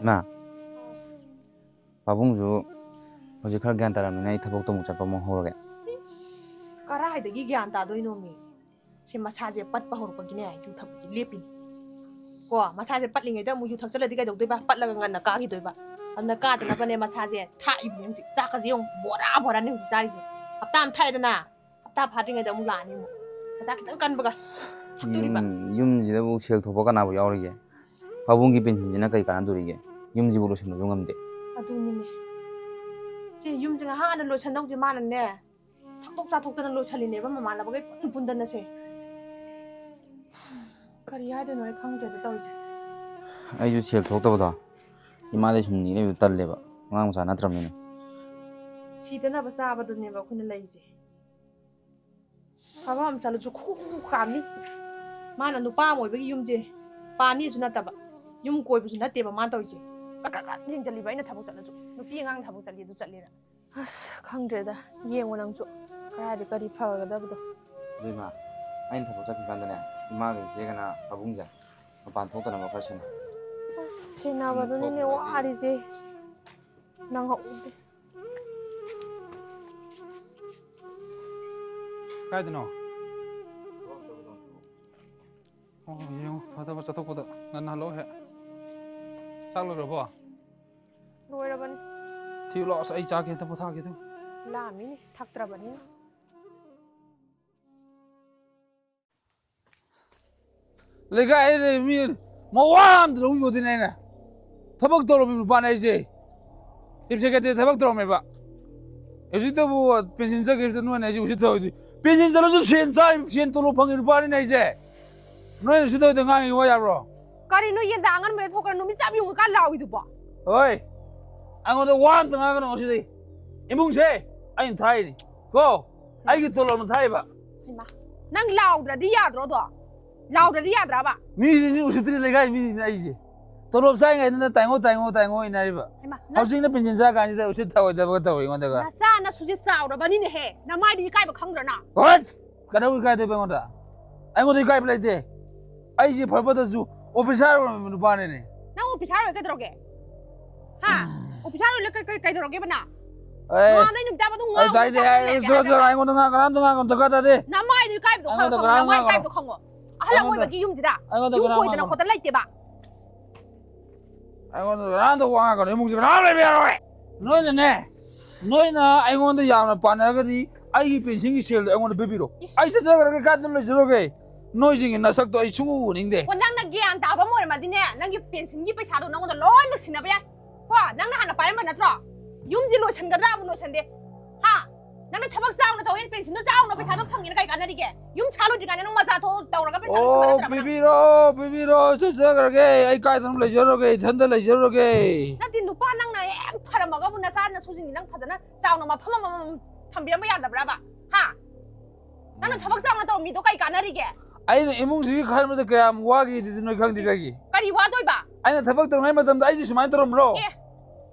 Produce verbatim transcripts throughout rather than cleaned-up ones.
ꯏꯃꯥ, ꯄꯥꯕꯨꯡꯁꯨ ꯍꯧꯖꯤꯛ ꯈꯔ ꯒ꯭ꯌꯥꯟ ꯇꯥꯔꯝꯃꯤꯅ ꯑꯩ ꯊꯕꯛꯇꯣ ꯑꯃꯨꯛ ꯆꯠꯄ ꯑꯃꯨꯛ ꯍꯧꯔꯒꯦ꯫ ꯀꯔꯥꯏꯗꯒꯤ ꯒ꯭ꯌꯥꯟ ꯇꯥꯗꯣꯏꯅꯣꯃꯤ? ꯁꯤ ꯃꯁꯥꯁꯦ ꯄꯠꯄ ꯍꯧꯔꯛꯄꯒꯤꯅꯦ ꯌꯨ ꯊꯛꯄꯁꯦ ꯂꯦꯞꯄꯤꯅꯤ꯫ ꯀꯣ, ꯃꯁꯥꯁꯦ ꯄꯠꯂꯤꯉꯩꯗ ꯑꯃꯨꯛ ꯌꯨ ꯊꯛꯆꯜꯂꯗꯤ ꯀꯩꯗꯧꯗꯣꯏꯕ? ꯄꯠꯂꯒ ꯉꯟꯅ ꯀꯥꯈꯤꯗꯣꯏꯕ꯫ ꯑꯗꯨꯅ ꯀꯥꯗꯅꯕꯅꯦ ꯃꯁꯥꯁꯦ ꯊꯥꯛꯏꯕꯅꯦ ꯍꯧꯖꯤꯛ꯫ ꯆꯥꯛꯀꯁꯦ ꯌꯦꯡꯉꯨ, ꯕꯣꯔꯥ ꯕꯣꯔꯥꯅꯦ ꯍꯧꯖꯤꯛ ꯆꯥꯔꯤꯁꯦ꯫ ꯍꯞꯇꯥ ꯑꯃ ꯊꯥꯛꯑꯦꯗꯅ, ꯍꯞꯇꯥ ꯐꯥꯗ꯭ꯔꯤꯉꯩꯗ ꯑꯃꯨꯛ ꯂꯥꯛꯑꯅꯤ ꯑꯃꯨꯛ꯫ ꯃꯆꯥ ꯈꯤꯇꯪ ꯀꯟꯕꯒ ꯊꯛꯇꯣꯔꯤꯕ꯫ ꯌꯨꯝ, ꯌꯨꯝꯁꯤꯗꯕꯨ ꯁꯦꯜ ꯊꯣꯛꯄ ꯀꯅꯥꯕꯨ ꯌꯥꯎꯔꯤꯒꯦ? ꯄꯥꯕꯨꯡꯒꯤ ꯄꯦꯟꯁꯤꯟꯁꯤꯅ ꯀꯩ ꯀꯥꯟꯅꯗꯣꯔꯤꯒꯦ? ꯌꯨꯝꯁꯤꯕꯨ ꯂꯣꯏꯁꯤꯟꯕꯁꯨ ꯉꯝꯗꯦ꯫ ꯑꯗꯨꯅꯤꯅꯦ꯫ ꯁꯤ ꯌꯨꯝꯁꯦ ꯉꯥꯏꯍꯥꯛ ꯍꯥꯟꯅ ꯂꯣꯏꯁꯟꯗꯧꯁꯦ ꯃꯥꯅꯅꯦ꯫ ꯊꯛꯇꯣꯛ ꯆꯥꯊꯣꯛꯇꯅ ꯂꯣꯏꯁꯜꯂꯤꯅꯦꯕ ꯃꯃꯥꯟꯅꯕꯈꯩ ꯄꯨꯟ ꯄꯨꯟꯗꯅꯁꯦ꯫ ꯀꯔꯤ ꯍꯥꯏꯗꯣꯏꯅꯣ ꯑꯩ ꯈꯪꯗ꯭ꯔꯦꯗ ꯇꯧꯔꯤꯁꯦ꯫ ꯑꯩꯁꯨ ꯁꯦꯜ ꯊꯣꯛꯇꯕꯗꯣ ꯏꯃꯥꯗꯩ ꯁꯨꯝ ꯅꯤ ꯂꯩꯕꯗꯣ ꯇꯜꯂꯦꯕ꯫ ꯑꯉꯥꯡ ꯃꯆꯥ ꯅꯠꯇ꯭ꯔꯕꯅꯤꯅ꯫ ꯁꯤꯗꯅꯕ ꯆꯥꯕꯗꯨꯅꯦꯕ ꯑꯩꯈꯣꯏꯅ ꯂꯩꯁꯦ꯫ ꯊꯕꯛ ꯑꯃ ꯆꯠꯂꯁꯨ ꯈꯨ ꯈꯨ ꯈꯨ ꯀꯥꯝꯅꯤ꯫ ꯃꯥꯅ ꯅꯨꯄꯥ ꯑꯃ ꯑꯣꯏꯕꯒꯤ ꯌꯨꯝꯁꯦ ꯄꯥꯅꯤꯁꯨ ꯅꯠꯇꯕ, ꯌꯨꯝ ꯀꯣꯏꯕꯁꯨ ꯅꯠꯇꯦꯕ ꯃꯥꯅ ꯇꯧꯔꯤꯁꯦ꯫ ꯀꯛ ꯀꯛ ꯀꯛ ꯌꯦꯡꯁꯤꯜꯂꯤꯕ ꯑꯩꯅ ꯊꯕꯛ ꯆꯠꯂꯁꯨ꯫ ꯅꯨꯄꯤ ꯑꯉꯥꯡ ꯊꯕꯛ ꯆꯠꯂꯤ ꯑꯗꯨ ꯆꯠꯂꯦꯅ꯫ ꯑꯁ, ꯈꯪꯗ꯭ꯔꯦꯗ꯫ ꯌꯦꯡꯉꯣ ꯅꯪꯁꯨ꯫ ꯀꯗꯥꯏꯗ ꯀꯔꯤ ꯐꯒꯗꯕꯗꯣ꯫ ꯑꯗꯨ ꯏꯃꯥ, ꯑꯩꯅ ꯊꯕꯛ ꯆꯠꯈꯤꯀꯥꯟꯗꯅꯦ, ꯏꯃꯥꯒ ꯏꯆꯦꯒꯅ ꯄꯥꯕꯨꯡꯁꯦ ꯃꯄꯥꯟ ꯊꯣꯛꯇꯅꯕ ꯈꯔ ꯁꯦꯟꯅꯧ꯫ ꯑꯁ, ꯁꯦꯟꯅꯕꯗꯨꯅꯤꯅꯦ ꯊꯣꯛꯈ꯭ꯔꯗꯤ ꯋꯥꯔꯤꯁꯦ꯫ ꯅꯪꯍꯧꯗꯦ꯫ ꯀꯥꯏꯗꯅꯣ? ꯑꯣ, ꯌꯦꯡꯉꯣ, ꯐ ꯊꯕꯛ ꯆꯠꯊꯣꯛꯄꯗ ꯉꯟꯅ ꯍꯜꯂꯛꯑꯣ ꯍꯦꯛ꯫ ꯆꯥꯛ ꯂꯣꯏꯈ꯭ꯔꯕꯣ? ꯂꯣꯏꯔꯕꯅꯤ꯫ ꯊꯤꯌꯨ ꯂꯥꯛꯑꯣ, ꯑꯁ, ꯑꯩ ꯆꯥꯒꯦ, ꯑꯝꯇ ꯄꯣꯊꯥꯒꯦ ꯑꯗꯨ꯫ ꯂꯥꯝꯃꯤꯅꯦ, ꯊꯛꯇ꯭ꯔꯕꯅꯤꯅ꯫ ꯂꯩꯀꯥꯏꯗ ꯂꯩꯕ ꯃꯤ ꯃꯋꯥ ꯑꯝꯇ ꯂꯧꯕꯤꯄꯣꯠꯇꯦꯅꯦ ꯑꯩꯅ꯫ ꯊꯕꯛ ꯇꯧꯔꯝꯃꯤꯕ ꯅꯨꯄꯥꯅꯦ ꯑꯩꯁꯦ꯫ ꯆꯤꯞ ꯁꯦꯀ꯭ꯔꯦꯇꯔꯤ ꯊꯕꯛ ꯇꯧꯔꯝꯃꯦꯕ꯫ ꯍꯧꯖꯤꯛꯇꯕꯨ ꯄꯦꯟꯁꯤꯟ ꯆꯠꯈꯤꯕꯗ ꯅꯣꯏꯅ ꯑꯩꯁꯦ ꯎꯁꯤꯠꯇꯕ ꯍꯧꯖꯤꯛ꯫ ꯄꯦꯟꯁꯤꯟ ꯆꯠꯂꯁꯨ ꯁꯦꯟ ꯆꯥꯔꯤ, ꯁꯦꯟ ꯇꯣꯂꯣꯞ ꯐꯪꯉꯤ ꯅꯨꯄꯥꯅꯤꯅꯦ ꯑꯩꯁꯦ꯫ ꯅꯣꯏꯅ ꯎꯁꯤꯠꯇꯕꯗ ꯉꯥꯡꯉꯤ ꯋꯥ ꯌꯥꯕ꯭ꯔꯣ? ꯀꯔꯤꯅꯣ ꯌꯦꯟꯗꯥ ꯑꯉꯟꯕꯗ ꯊꯣꯛꯈ꯭ꯔ ꯅꯨꯃꯤꯠ ꯆꯞ ꯌꯨꯡꯉꯀꯥꯟ ꯂꯥꯎꯏꯗꯨꯕꯣ? ꯍꯣꯏ꯫ ꯑꯩꯉꯣꯟꯗ ꯋꯥ ꯑꯝꯇ ꯉꯥꯡꯒꯅꯨ ꯉꯁꯤꯗꯤ꯫ ꯏꯃꯨꯡꯁꯦ ꯑꯩꯅ ꯊꯥꯛꯏꯅꯤ꯫ ꯀꯣ? ꯑꯩꯒꯤ ꯇꯣꯂꯣꯞꯅ ꯊꯥꯛꯏꯕ꯫ ꯍꯩꯃꯥ, ꯅꯪ ꯂꯥꯎꯗ꯭ꯔꯗꯤ ꯌꯥꯗ꯭ꯔꯣ ꯑꯗꯣ? ꯂꯥꯎꯗ꯭ꯔꯗꯤ ꯌꯥꯗ꯭ꯔꯕ? ꯃꯤꯁꯤꯡꯁꯤ ꯎꯁꯤꯠꯇ꯭ꯔꯤ ꯂꯩꯀꯥꯏ ꯃꯤꯁꯤꯡꯁꯤꯅ ꯑꯩꯁꯦ꯫ ꯇꯣꯂꯣꯞ ꯆꯥꯔꯤꯉꯩꯗꯅ ꯇꯥꯏꯉꯣ, ꯇꯥꯏꯉꯣ, ꯇꯥꯏꯉꯣ ꯍꯥꯏꯅꯔꯤꯕ꯫ ꯍꯩꯃꯥ, ꯅꯪ ꯍꯧꯖꯤꯛꯅ ꯄꯦꯟꯁꯤꯟ ꯆꯥꯔ ꯀꯥꯟꯁꯤꯗ ꯎꯁꯤꯠ ꯊꯑꯣꯏꯗꯕꯒ ꯇꯧꯋꯤ ꯑꯩꯉꯣꯟꯗꯒ꯫ ꯅꯆꯥ ꯅꯁꯨꯁꯦ ꯆꯥꯎꯔꯕꯅꯤꯅꯦꯍꯦ꯫ ꯅꯃꯥꯏꯗꯤ ꯏꯀꯥꯏꯕ ꯈꯪꯗ꯭ꯔꯣ ꯅꯪ? ꯍꯣꯏ! ꯀꯩꯗꯧ ꯏꯀꯥꯏꯗꯣꯏꯕ ꯑꯩꯉꯣꯟꯗ? ꯑꯩꯉꯣꯟꯗ ꯏꯀꯥꯏꯕ ꯂꯩꯇꯦ꯫ ꯑꯩꯁꯦ ꯐꯔ ꯐꯠꯇ꯭ꯔꯁꯨ ꯑꯣꯐꯤꯁꯥꯔ ꯑꯣꯏꯔꯝꯃꯤꯕ ꯅꯨꯄꯥꯅꯤꯅꯦ꯫ ꯅꯪ ꯑꯣꯐꯤꯁꯥꯔ ꯑꯣꯏ ꯀꯩꯗꯧꯔꯒꯦ? ꯍꯥ? ꯑꯣꯐꯤꯁꯥꯔ ꯑꯣꯏꯔ ꯀꯩ- ꯀꯩ- ꯀꯩꯗꯧꯔꯒꯦꯕ ꯅꯪ? ꯑꯦ, ꯃꯥ ꯅꯪ ꯅꯨꯃꯤꯗꯥꯡ ꯑꯗꯨꯝ ꯑꯩ ꯉꯥꯎꯔꯒ ꯇꯥꯏꯅꯦ, ꯆꯠꯂꯒ ꯑꯩ ꯂꯩꯔꯦ ꯆꯠꯂꯣ, ꯆꯠꯂꯣ, ꯍꯥꯏꯔꯒ꯫ ꯑꯩꯉꯣꯟꯗ ꯉꯥꯡ- ꯀꯅꯥꯝꯇ ꯉꯥꯡꯒꯅꯨ, ꯗꯔꯀꯥꯔ ꯇꯥꯗꯦ꯫ ꯅꯃꯥꯏꯗꯨ ꯏꯀꯥꯏꯕꯗꯣ ꯑꯩꯉꯣꯟꯗ ꯈꯪꯉꯣ, ꯀꯅꯥꯝ ꯅꯃꯥꯏ ꯉꯥꯡꯒꯅꯨ꯫ ꯏꯀꯥꯏꯕꯗꯣ ꯈꯪꯉꯣ꯫ ꯑꯍꯜ ꯂꯃꯟ ꯑꯩꯉꯣꯟꯗ ꯑꯣꯏꯕꯒꯤ ꯌꯨꯝꯁꯤꯗ ꯑꯩꯉꯣꯟꯗ ꯌꯨꯝ ꯀꯅꯥꯝ ꯀꯣꯏꯗꯅ ꯉꯥꯡꯒꯅꯨ꯫ ꯈꯣꯠꯇꯅ ꯂꯩꯇꯦꯕ꯫ ꯑꯩꯉꯣꯟꯗ ꯀꯅꯥꯝꯇ ꯋꯥ ꯉꯥꯡꯒꯅꯨ, ꯏꯃꯨꯡꯁꯤ ꯀꯅꯥꯝ ꯂꯩꯕ ꯌꯥꯔꯣꯏ꯫ ꯅꯣꯏꯅꯅꯦ, ꯅꯣꯏꯅ ꯑꯩꯉꯣꯟꯗ ꯌꯥꯝꯅ ꯄꯥꯟꯅꯔꯒꯗꯤ ꯑꯩꯒꯤ ꯄꯦꯟꯁꯤꯟꯒꯤ ꯁꯦꯜꯗꯣ ꯑꯩꯉꯣꯟꯗ ꯄꯤꯕꯤꯔꯣ꯫ ꯏꯁ꯫ ꯑꯩ ꯆꯠꯆꯈ꯭ꯔꯒꯦ, ꯀꯥꯏꯗ ꯑꯗꯨꯝ ꯂꯩꯖꯔꯨꯔꯒꯦ꯫ ꯅꯣꯏꯁꯤꯡꯒꯤ ꯅꯁꯛꯇꯣ ꯑꯩ ꯁꯨꯡꯎ ꯎꯅꯤꯡꯗꯦ꯫ ꯑꯣ, ꯅꯪꯅ ꯒ꯭ꯌꯥꯟ ꯇꯥꯕ ꯑꯃ ꯑꯣꯏꯔꯝꯃꯗꯤꯅꯦ, ꯅꯪꯒꯤ ꯄꯦꯟꯁꯤꯟꯒꯤ ꯄꯩꯁꯥꯗꯣ ꯅꯉꯣꯟꯗ ꯂꯣꯏꯅ ꯁꯤꯟꯅꯕ ꯌꯥꯏ꯫ ꯀꯣ, ꯅꯪꯅ ꯍꯥꯟꯅ ꯄꯥꯏꯔꯝꯕ ꯅꯠꯇ꯭ꯔꯣ? ꯌꯨꯝꯁꯤ ꯂꯣꯏꯁꯟꯒꯗ꯭ꯔꯥꯕꯨ ꯂꯣꯏꯁꯟꯗꯦ꯫ ꯍꯥ? ꯅꯪꯅ ꯊꯕꯛ ꯆꯥꯎꯅ ꯇꯧꯋꯦ, ꯄꯦꯟꯁꯤꯟꯗꯣ ꯆꯥꯎꯅ ꯄꯩꯁꯥꯗꯣ ꯐꯪꯉꯦꯅ ꯀꯩ ꯀꯥꯟꯅꯔꯤꯒꯦ? ꯌꯨꯝ ꯁꯥ ꯂꯣꯏꯗ꯭ꯔꯤꯀꯥꯟꯗ ꯅꯪ ꯃꯆꯥ ꯊꯣꯛ ꯇꯧꯔꯒ ꯄꯩꯁꯥ ꯂꯣꯏꯁꯟꯕ ꯑꯣ, ꯅꯠꯇ꯭ꯔꯕ ꯅꯪ? ꯄꯤꯕꯤꯔꯣ, ꯄꯤꯕꯤꯔꯣ, ꯆꯠꯆꯈ꯭ꯔꯒꯦ꯫ ꯑꯩ ꯀꯥꯏꯗꯅꯣ ꯂꯩꯖꯔꯨꯔꯒꯦ, ꯏꯊꯟꯗ ꯂꯩꯖꯔꯨꯔꯒꯦ꯫ ꯅꯠꯇꯦ, ꯅꯨꯄꯥ ꯅꯪꯅ ꯍꯦꯛ ꯐꯔꯝꯃꯒꯕꯨ ꯅꯆꯥ ꯅꯁꯨꯁꯤꯡꯗꯤ ꯅꯪ ꯐꯖꯅ ꯆꯥꯎꯅ ꯃꯐꯝ ꯑꯃꯃꯝ ꯊꯝꯕꯤꯔꯝꯕ ꯌꯥꯗꯕ꯭ꯔꯕ? ꯍꯥ? ꯅꯪꯅ ꯊꯕꯛ ꯆꯥꯎꯅ ꯇꯧꯔꯝꯃꯤꯗꯣ ꯀꯩ ꯀꯥꯟꯅꯔꯤꯒꯦ? ꯑꯩꯅ ꯏꯃꯨꯡꯁꯤꯒꯤ ꯈꯟꯕꯗ ꯀꯌꯥꯝ ꯋꯥꯈꯤꯗꯤ ꯅꯣꯏ ꯈꯪꯗꯦ ꯀꯩꯒꯤ? ꯀꯔꯤ ꯋꯥꯗꯣꯏꯕ? ꯑꯩꯅ ꯊꯕꯛ ꯇꯧꯔꯤꯉꯩ ꯃꯇꯝꯗ ꯑꯩꯁꯦ ꯁꯨꯃꯥꯏꯅ ꯇꯧꯔꯝꯕ꯭ꯔꯣ? ꯑꯦ,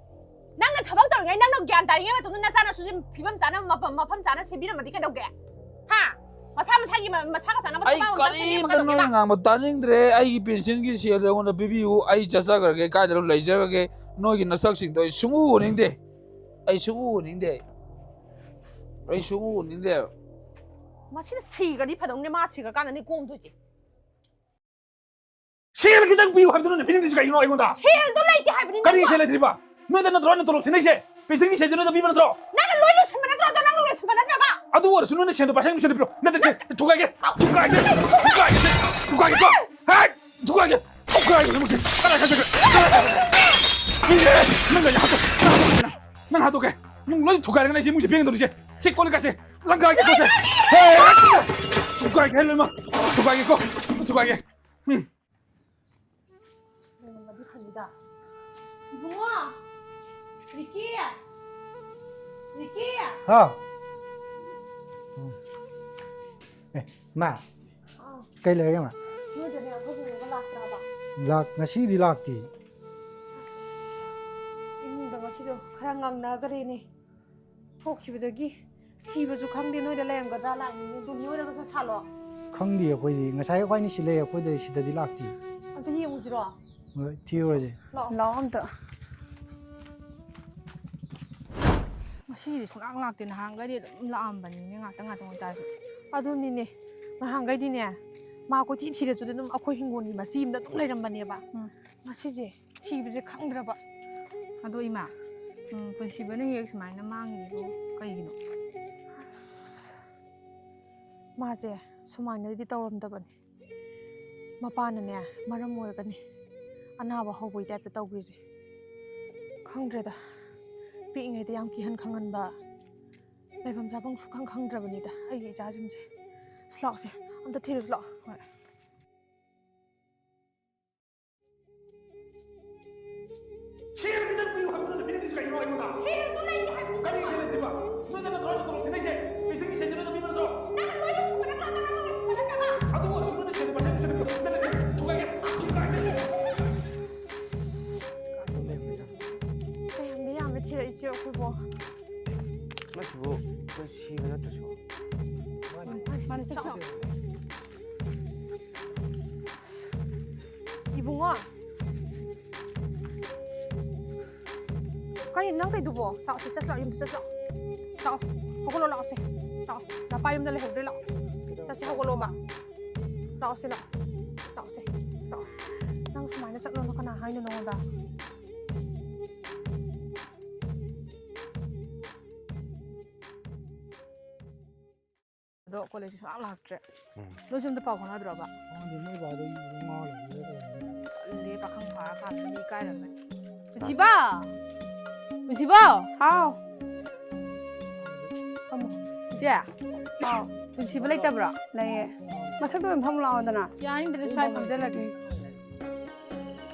ꯅꯪꯅ ꯊꯕꯛ ꯇꯧꯔꯤꯉꯩ, ꯅꯪꯅ ꯒ꯭ꯌꯥꯟ ꯇꯥꯔꯤꯉꯩ ꯃꯇꯝꯗ ꯅꯆꯥꯅꯁꯨꯁꯤꯡ ꯐꯤꯕꯝ ꯆꯥꯅ, ꯃꯐꯝ, ꯃꯐꯝ ꯆꯥꯅ ꯁꯦꯝꯕꯤꯔꯝꯃꯗꯤ ꯀꯩꯗꯧꯒꯦ? ꯍꯥ? ꯃꯁꯥ ꯃꯁꯥꯒꯤ ꯃ-, ꯃꯁꯥꯒ ꯆꯥꯅꯕ ꯑꯩ ꯊꯕꯛ ꯑꯝꯇ ꯀꯔꯤꯝꯇ ꯁꯦꯝꯕꯤꯔꯝꯒꯗꯧꯒꯦꯕ? ꯅꯣꯏꯅ ꯉꯥꯡꯕ ꯇꯥꯅꯤꯡꯗ꯭ꯔꯦ꯫ ꯑꯩꯒꯤ ꯄꯦꯟꯁꯤꯟꯒꯤ ꯁꯦꯜꯗꯣ ꯑꯩꯉꯣꯟꯗ ꯄꯤꯕꯤꯌꯨ꯫ ꯑꯩ ꯆꯠꯆꯈ꯭ꯔꯒꯦ, ꯀꯥꯏꯗꯅꯣ ꯂꯩꯖꯔꯒꯦ꯫ ꯅꯣꯏꯒꯤ ꯅꯁꯛꯁꯤꯡꯗꯣ ꯑꯩ ꯁꯨꯡꯎ ꯎꯅꯤꯡꯗꯦ꯫ ꯑꯩ ꯁꯨꯡꯎ ꯎꯅꯤꯡꯗꯦ꯫ ꯑꯩ ꯁꯨꯡꯎ ꯎꯅꯤꯡꯗꯦꯕ꯫ ꯃꯁꯤꯅ ꯁꯤꯈ꯭ꯔꯗꯤ ꯐꯗꯧꯅꯦ, ꯃꯥ ꯁꯤꯈ꯭ꯔꯀꯥꯟꯗꯅꯦ ꯀꯣꯝꯗꯣꯏꯁꯦ꯫ ꯁꯦꯜ ꯈꯤꯇꯪ ꯄꯤꯌꯨ ꯍꯥꯏꯕꯗꯨ ꯅꯪꯅ ꯄꯤꯅꯤꯡꯗ꯭ꯔꯤꯁꯦ ꯀꯩꯒꯤꯅꯣ ꯑꯩꯉꯣꯟꯗ? ꯁꯦꯜꯗꯣ ꯂꯩꯇꯦ ꯍꯥꯏꯕꯅꯤ ꯀꯔꯤ ꯅꯪꯕꯣ꯫ ꯁꯦꯜ ꯂꯩꯇ꯭ꯔꯤꯕ? ꯅꯣꯏꯗ ꯅꯠꯇ꯭ꯔꯣ ꯑꯩꯅ ꯇꯣꯂꯣꯞ ꯁꯤꯟꯅꯩꯁꯦ? ꯄꯦꯟꯁꯤꯟꯒꯤ ꯁꯦꯜꯁꯦ ꯅꯣꯏꯗ ꯄꯤꯕ ꯅꯠꯇ꯭ꯔꯣ? ꯅꯪꯅ ꯂꯣꯏ ꯂꯣꯏꯁꯤꯟꯕ ꯅꯠꯇ꯭ꯔꯣ? ꯑꯗꯣ ꯅꯪꯅ ꯂꯣꯏꯁꯤꯟꯕ ꯅꯠꯇ꯭ꯔꯕ? ꯑꯗꯨ ꯑꯣꯏꯔꯁꯨ ꯅꯣꯏꯅ ꯁꯦꯜꯗꯣ ꯄꯩꯁꯥ ꯅꯨꯡꯁꯤꯅ ꯄꯤꯔꯣ꯫ ꯅꯠꯇꯦ, ꯁꯦ, ꯊꯨꯒꯥꯏꯒꯦ, ꯊꯨꯒꯥꯏꯒꯦ, ꯊꯨꯒꯥꯏꯒꯦ, ꯊꯨꯒꯥꯏꯒꯦꯀꯣ꯫ ꯍꯦ! ꯊꯨꯒꯥꯏꯒꯦ, ꯊꯨꯒꯥꯏꯒꯦ, ꯅꯪ ꯁꯤ ꯀꯅꯥ ꯈꯪꯗꯒꯦ? ꯀꯅꯥ ꯈꯪꯗꯒꯦ? ꯅꯪ ꯂꯩ ꯍꯥꯠꯇꯣꯛ-, ꯅꯪ ꯍꯥꯠꯇꯣꯛꯀꯦ, ꯅꯪ ꯍꯥꯠꯇꯣꯛꯀꯦ꯫ ꯅꯪ ꯂꯣꯏ ꯊꯨꯒꯥꯏꯔꯒ ꯅꯪ ꯁꯤ ꯏꯃꯨꯡꯁꯦ ꯄꯦꯟꯒꯗꯧꯔꯤꯁꯦ꯫ ꯁꯤ ꯀꯣꯜ ꯂꯤꯛꯀꯥꯁꯦ ꯂꯪꯒꯥꯏꯒꯦꯀꯣ ꯁꯦ꯫ ꯍꯦ! ꯊꯨꯒꯥꯏꯒꯦ ꯂꯣꯏꯅꯃꯛ꯫ ꯊꯨꯒꯥꯏꯒꯦꯀꯣ꯫ ꯊꯨꯒꯥꯏꯒꯦ꯫ ꯎꯝ꯫ ꯂꯩꯔꯝꯃꯗꯤ ꯐꯅꯤꯗ꯫ ꯏꯕꯨꯡꯉꯣ! ꯔꯤꯀꯤ! ꯔꯤꯀꯤ! ꯍꯥꯎ꯫ ꯎꯝ꯫ ꯑꯦ, ꯃꯥ꯫ ꯑꯥ꯫ ꯀꯩ ꯂꯩꯔꯒꯦ, ꯃꯥ? ꯅꯣꯏꯗꯅꯦ ꯑꯩꯈꯣꯏ ꯄꯨꯄꯨꯒ ꯂꯥꯛꯇ꯭ꯔꯕ? ꯂꯥꯛ-, ꯉꯁꯤꯗꯤ ꯂꯥꯛꯇꯦ꯫ ꯑꯁ, ꯏꯃꯨꯡꯗ ꯉꯁꯤꯗꯣ ꯈꯔ ꯉꯪꯅꯈ꯭ꯔꯦꯅꯦ꯫ ꯊꯣꯛꯈꯤꯕꯗꯒꯤ ꯊꯤꯕꯁꯨ ꯈꯪꯗꯦ, ꯅꯣꯏꯗ ꯂꯩꯔꯝꯒꯗ꯭ꯔꯥ ꯂꯥꯛꯏꯅꯦ꯫ ꯗꯣꯂꯤ ꯍꯣꯏꯗ ꯃꯁꯛ ꯁꯥꯠꯂꯣ꯫ ꯈꯪꯗꯦ ꯑꯩꯈꯣꯏꯗꯤ꯫ ꯉꯁꯥꯏ ꯑꯩꯈꯣꯏꯅꯤ ꯁꯤ ꯂꯩ, ꯑꯩꯈꯣꯏꯗ ꯁꯤꯗꯗꯤ ꯂꯥꯛꯇꯦ꯫ ꯑꯝꯇ ꯌꯦꯡꯉꯨꯁꯤꯔꯣ? ꯍꯣꯏ, ꯊꯤꯔꯨꯔꯁꯦ꯫ ꯂꯥꯛꯑꯣ꯫ ꯂꯥꯛꯑꯣ ꯑꯝꯇ꯫ ꯉꯁꯤꯗꯤ ꯁꯨꯡꯂꯥꯛ ꯂꯥꯛꯇꯦ꯫ ꯅꯍꯥꯟꯈꯩꯗꯤ ꯑꯗꯨꯝ ꯂꯥꯛꯑꯝꯕꯅꯤꯅꯦ, ꯉꯥꯛꯇꯪ ꯉꯥꯛꯇꯪ ꯑꯣꯏꯇꯥꯔꯁꯨ꯫ ꯑꯗꯨꯅꯤꯅꯦ, ꯅꯍꯥꯟꯈꯩꯗꯤꯅꯦ, ꯃꯥ ꯀꯣꯏꯊꯤ ꯊꯤꯔꯁꯨ ꯑꯗꯨꯝ ꯑꯩꯈꯣꯏ ꯍꯤꯡꯒꯣꯜꯒꯤ ꯃꯆꯤ ꯑꯃꯗ ꯑꯗꯨꯝ ꯂꯩꯔꯝꯕꯅꯦꯕ꯫ ꯎꯝ꯫ ꯉꯁꯤꯁꯦ ꯊꯤꯕꯁꯦ ꯈꯪꯗ꯭ꯔꯕ꯫ ꯑꯗꯣ ꯏꯃꯥ, ꯎꯝ, ꯄꯨꯟꯁꯤꯕꯅ ꯍꯦꯛ ꯁꯨꯃꯥꯏꯅ ꯃꯥꯡꯉꯤꯗꯣ ꯀꯩꯒꯤꯅꯣ? ꯃꯥꯁꯦ ꯁꯨꯃꯥꯏꯅꯗꯤ ꯇꯧꯔꯝꯗꯕꯅꯤ꯫ ꯃꯄꯥꯅꯅꯦ ꯃꯔꯝ ꯑꯣꯏꯔꯒꯅꯤ ꯑꯅꯥꯕ ꯍꯧꯕꯒꯤ ꯇꯥꯏꯞꯇ ꯇꯧꯈ꯭ꯔꯤꯁꯦ꯫ ꯈꯪꯗ꯭ꯔꯦꯗ, ꯄꯤꯛꯏꯉꯩꯗ ꯌꯥꯝ ꯀꯤꯍꯟ ꯈꯪꯍꯟꯕ, ꯂꯩꯐꯝ ꯆꯥꯐꯝ ꯁꯨꯈꯪ ꯈꯪꯗ꯭ꯔꯕꯅꯤꯗ ꯑꯩꯒꯤ ꯏꯆꯥꯁꯤꯡꯁꯦ꯫ ꯑꯁ, ꯂꯥꯛꯑꯣꯁꯦ, ꯑꯝꯇ ꯊꯤꯔꯨꯁꯤ ꯂꯥꯛꯑꯣ꯫ ꯍꯣꯏ꯫ ꯁꯦꯜꯁꯤꯗ ꯄꯤꯌꯨ ꯍꯥꯏꯕ ꯅꯠꯇ꯭ꯔꯣ? ꯄꯤꯔꯛꯇ꯭ꯔꯤꯁꯤ ꯀꯩꯒꯤꯅꯣ ꯑꯩꯉꯣꯟꯗ? ꯁꯦꯜꯗꯣ ꯂꯩꯇꯦ ꯍꯥꯏꯕ꯫ ꯀꯔꯤ ꯁꯦꯜ ꯂꯩꯇ꯭ꯔꯤꯕ? ꯅꯣꯏꯗ ꯅꯠꯇ꯭ꯔꯣ ꯑꯩꯅ ꯇꯣꯂꯣꯞ ꯁꯦꯟꯅꯩꯁꯦ? ꯄꯦꯟꯁꯟꯒꯤ ꯁꯦꯜꯗꯨ ꯅꯣꯏꯗ ꯄꯤꯕ ꯅꯠꯇ꯭ꯔꯣ? ꯅꯪꯅ ꯂꯣꯏꯅ ꯁꯨꯕ ꯅꯠꯇ꯭ꯔꯣ? ꯅꯪꯅ ꯂꯣꯏꯅ ꯁꯨꯕ ꯅꯠꯇ꯭ꯔꯕ? ꯑꯗꯨ ꯑꯣꯏꯔꯁꯨ ꯅꯣꯏꯗ ꯁꯦꯜ ꯂꯨꯄꯥ ꯆꯅꯤ ꯆꯅꯤ ꯄꯤꯔꯛꯑꯣ꯫ ꯅꯪꯅ ꯁꯦꯜ ꯊꯨꯒꯥꯏꯒꯦ꯫ ꯊꯨꯒꯥꯏꯒꯦ꯫ ꯀꯌꯥꯝꯗꯤ ꯌꯥꯝꯃꯦ ꯊꯤꯔꯛꯏꯁꯦ ꯑꯩꯈꯣꯏꯕꯣ꯫ ꯃꯁꯤꯕꯨ ꯑꯩꯈꯣꯏ ꯁꯤꯕ ꯅꯠꯇ꯭ꯔꯣ ꯁꯤꯕꯣ? ꯃꯥꯅꯦ, ꯃꯥꯅꯦ, ꯆꯠꯂꯣ꯫ ꯏꯕꯨꯡꯉꯣ꯫ ꯀꯔꯤ ꯅꯪ ꯀꯩꯗꯨꯕꯣ? ꯂꯥꯛꯑꯣꯁꯦ, ꯆꯠꯁꯤ ꯂꯥꯛꯑꯣ, ꯌꯨꯝꯗ ꯆꯠꯁꯤ ꯂꯥꯛꯑꯣ꯫ ꯂꯥꯛꯑꯣ, ꯍꯧꯒꯠꯂꯣ, ꯂꯥꯛꯑꯣꯁꯦ꯫ ꯂꯥꯛꯑꯣ, ꯅꯄꯥ ꯌꯨꯝꯗ ꯂꯩꯍꯧꯗ꯭ꯔꯦ, ꯂꯥꯛꯑꯣ꯫ ꯆꯠꯁꯦ, ꯍꯧꯒꯠꯂꯣꯕ꯫ ꯂꯥꯛꯑꯣꯁꯦ, ꯂꯥꯛꯑꯣ꯫ ꯂꯥꯛꯑꯣꯁꯦ, ꯂꯥꯛꯑꯣ꯫ ꯅꯪ ꯁꯨꯃꯥꯏꯅ ꯆꯠꯂꯣꯅ ꯀꯅꯥ ꯍꯥꯏꯅꯣ ꯅꯉꯣꯟꯗ? ꯑꯗꯣ ꯀꯣꯂꯦꯖꯁꯦ ꯁꯨꯡꯂꯥꯛ ꯂꯥꯛꯇ꯭ꯔꯦ꯫ ꯎꯝ꯫ ꯅꯣꯏꯁꯨ ꯑꯝꯇ ꯄꯥꯎ ꯐꯥꯎꯅꯗ꯭ꯔꯣꯕ? ꯈꯪꯗꯦ, ꯃꯣꯏ ꯕꯥꯗꯣ ꯌꯨ ꯉꯥꯎꯔ ꯂꯩꯕ꯭ꯔꯥ ꯀꯩꯅꯣ꯫ ꯇꯜꯂꯦ, ꯄꯥꯈꯪ ꯐꯥꯔꯀꯥꯟꯗ ꯃꯤ ꯏꯀꯥꯏꯔꯝꯃꯅꯤ꯫ ꯄꯨꯟꯁꯤꯕ! ꯄꯨꯟꯁꯤꯕ! ꯍꯥꯎ꯫ ꯐꯝꯃꯣ꯫ ꯏꯆꯦ! ꯍꯥꯎ꯫ ꯄꯨꯟꯁꯤꯕ ꯂꯩꯇꯕ꯭ꯔꯣ? ꯂꯩꯌꯦ꯫ ꯃꯊꯛꯇ ꯑꯣꯏꯅ ꯐꯝꯃꯨ ꯂꯥꯛꯑꯣꯗꯅ꯫ ꯌꯥꯅꯤꯗ, ꯁ꯭ꯋꯥꯏ ꯐꯝꯖꯜꯂꯒꯦ꯫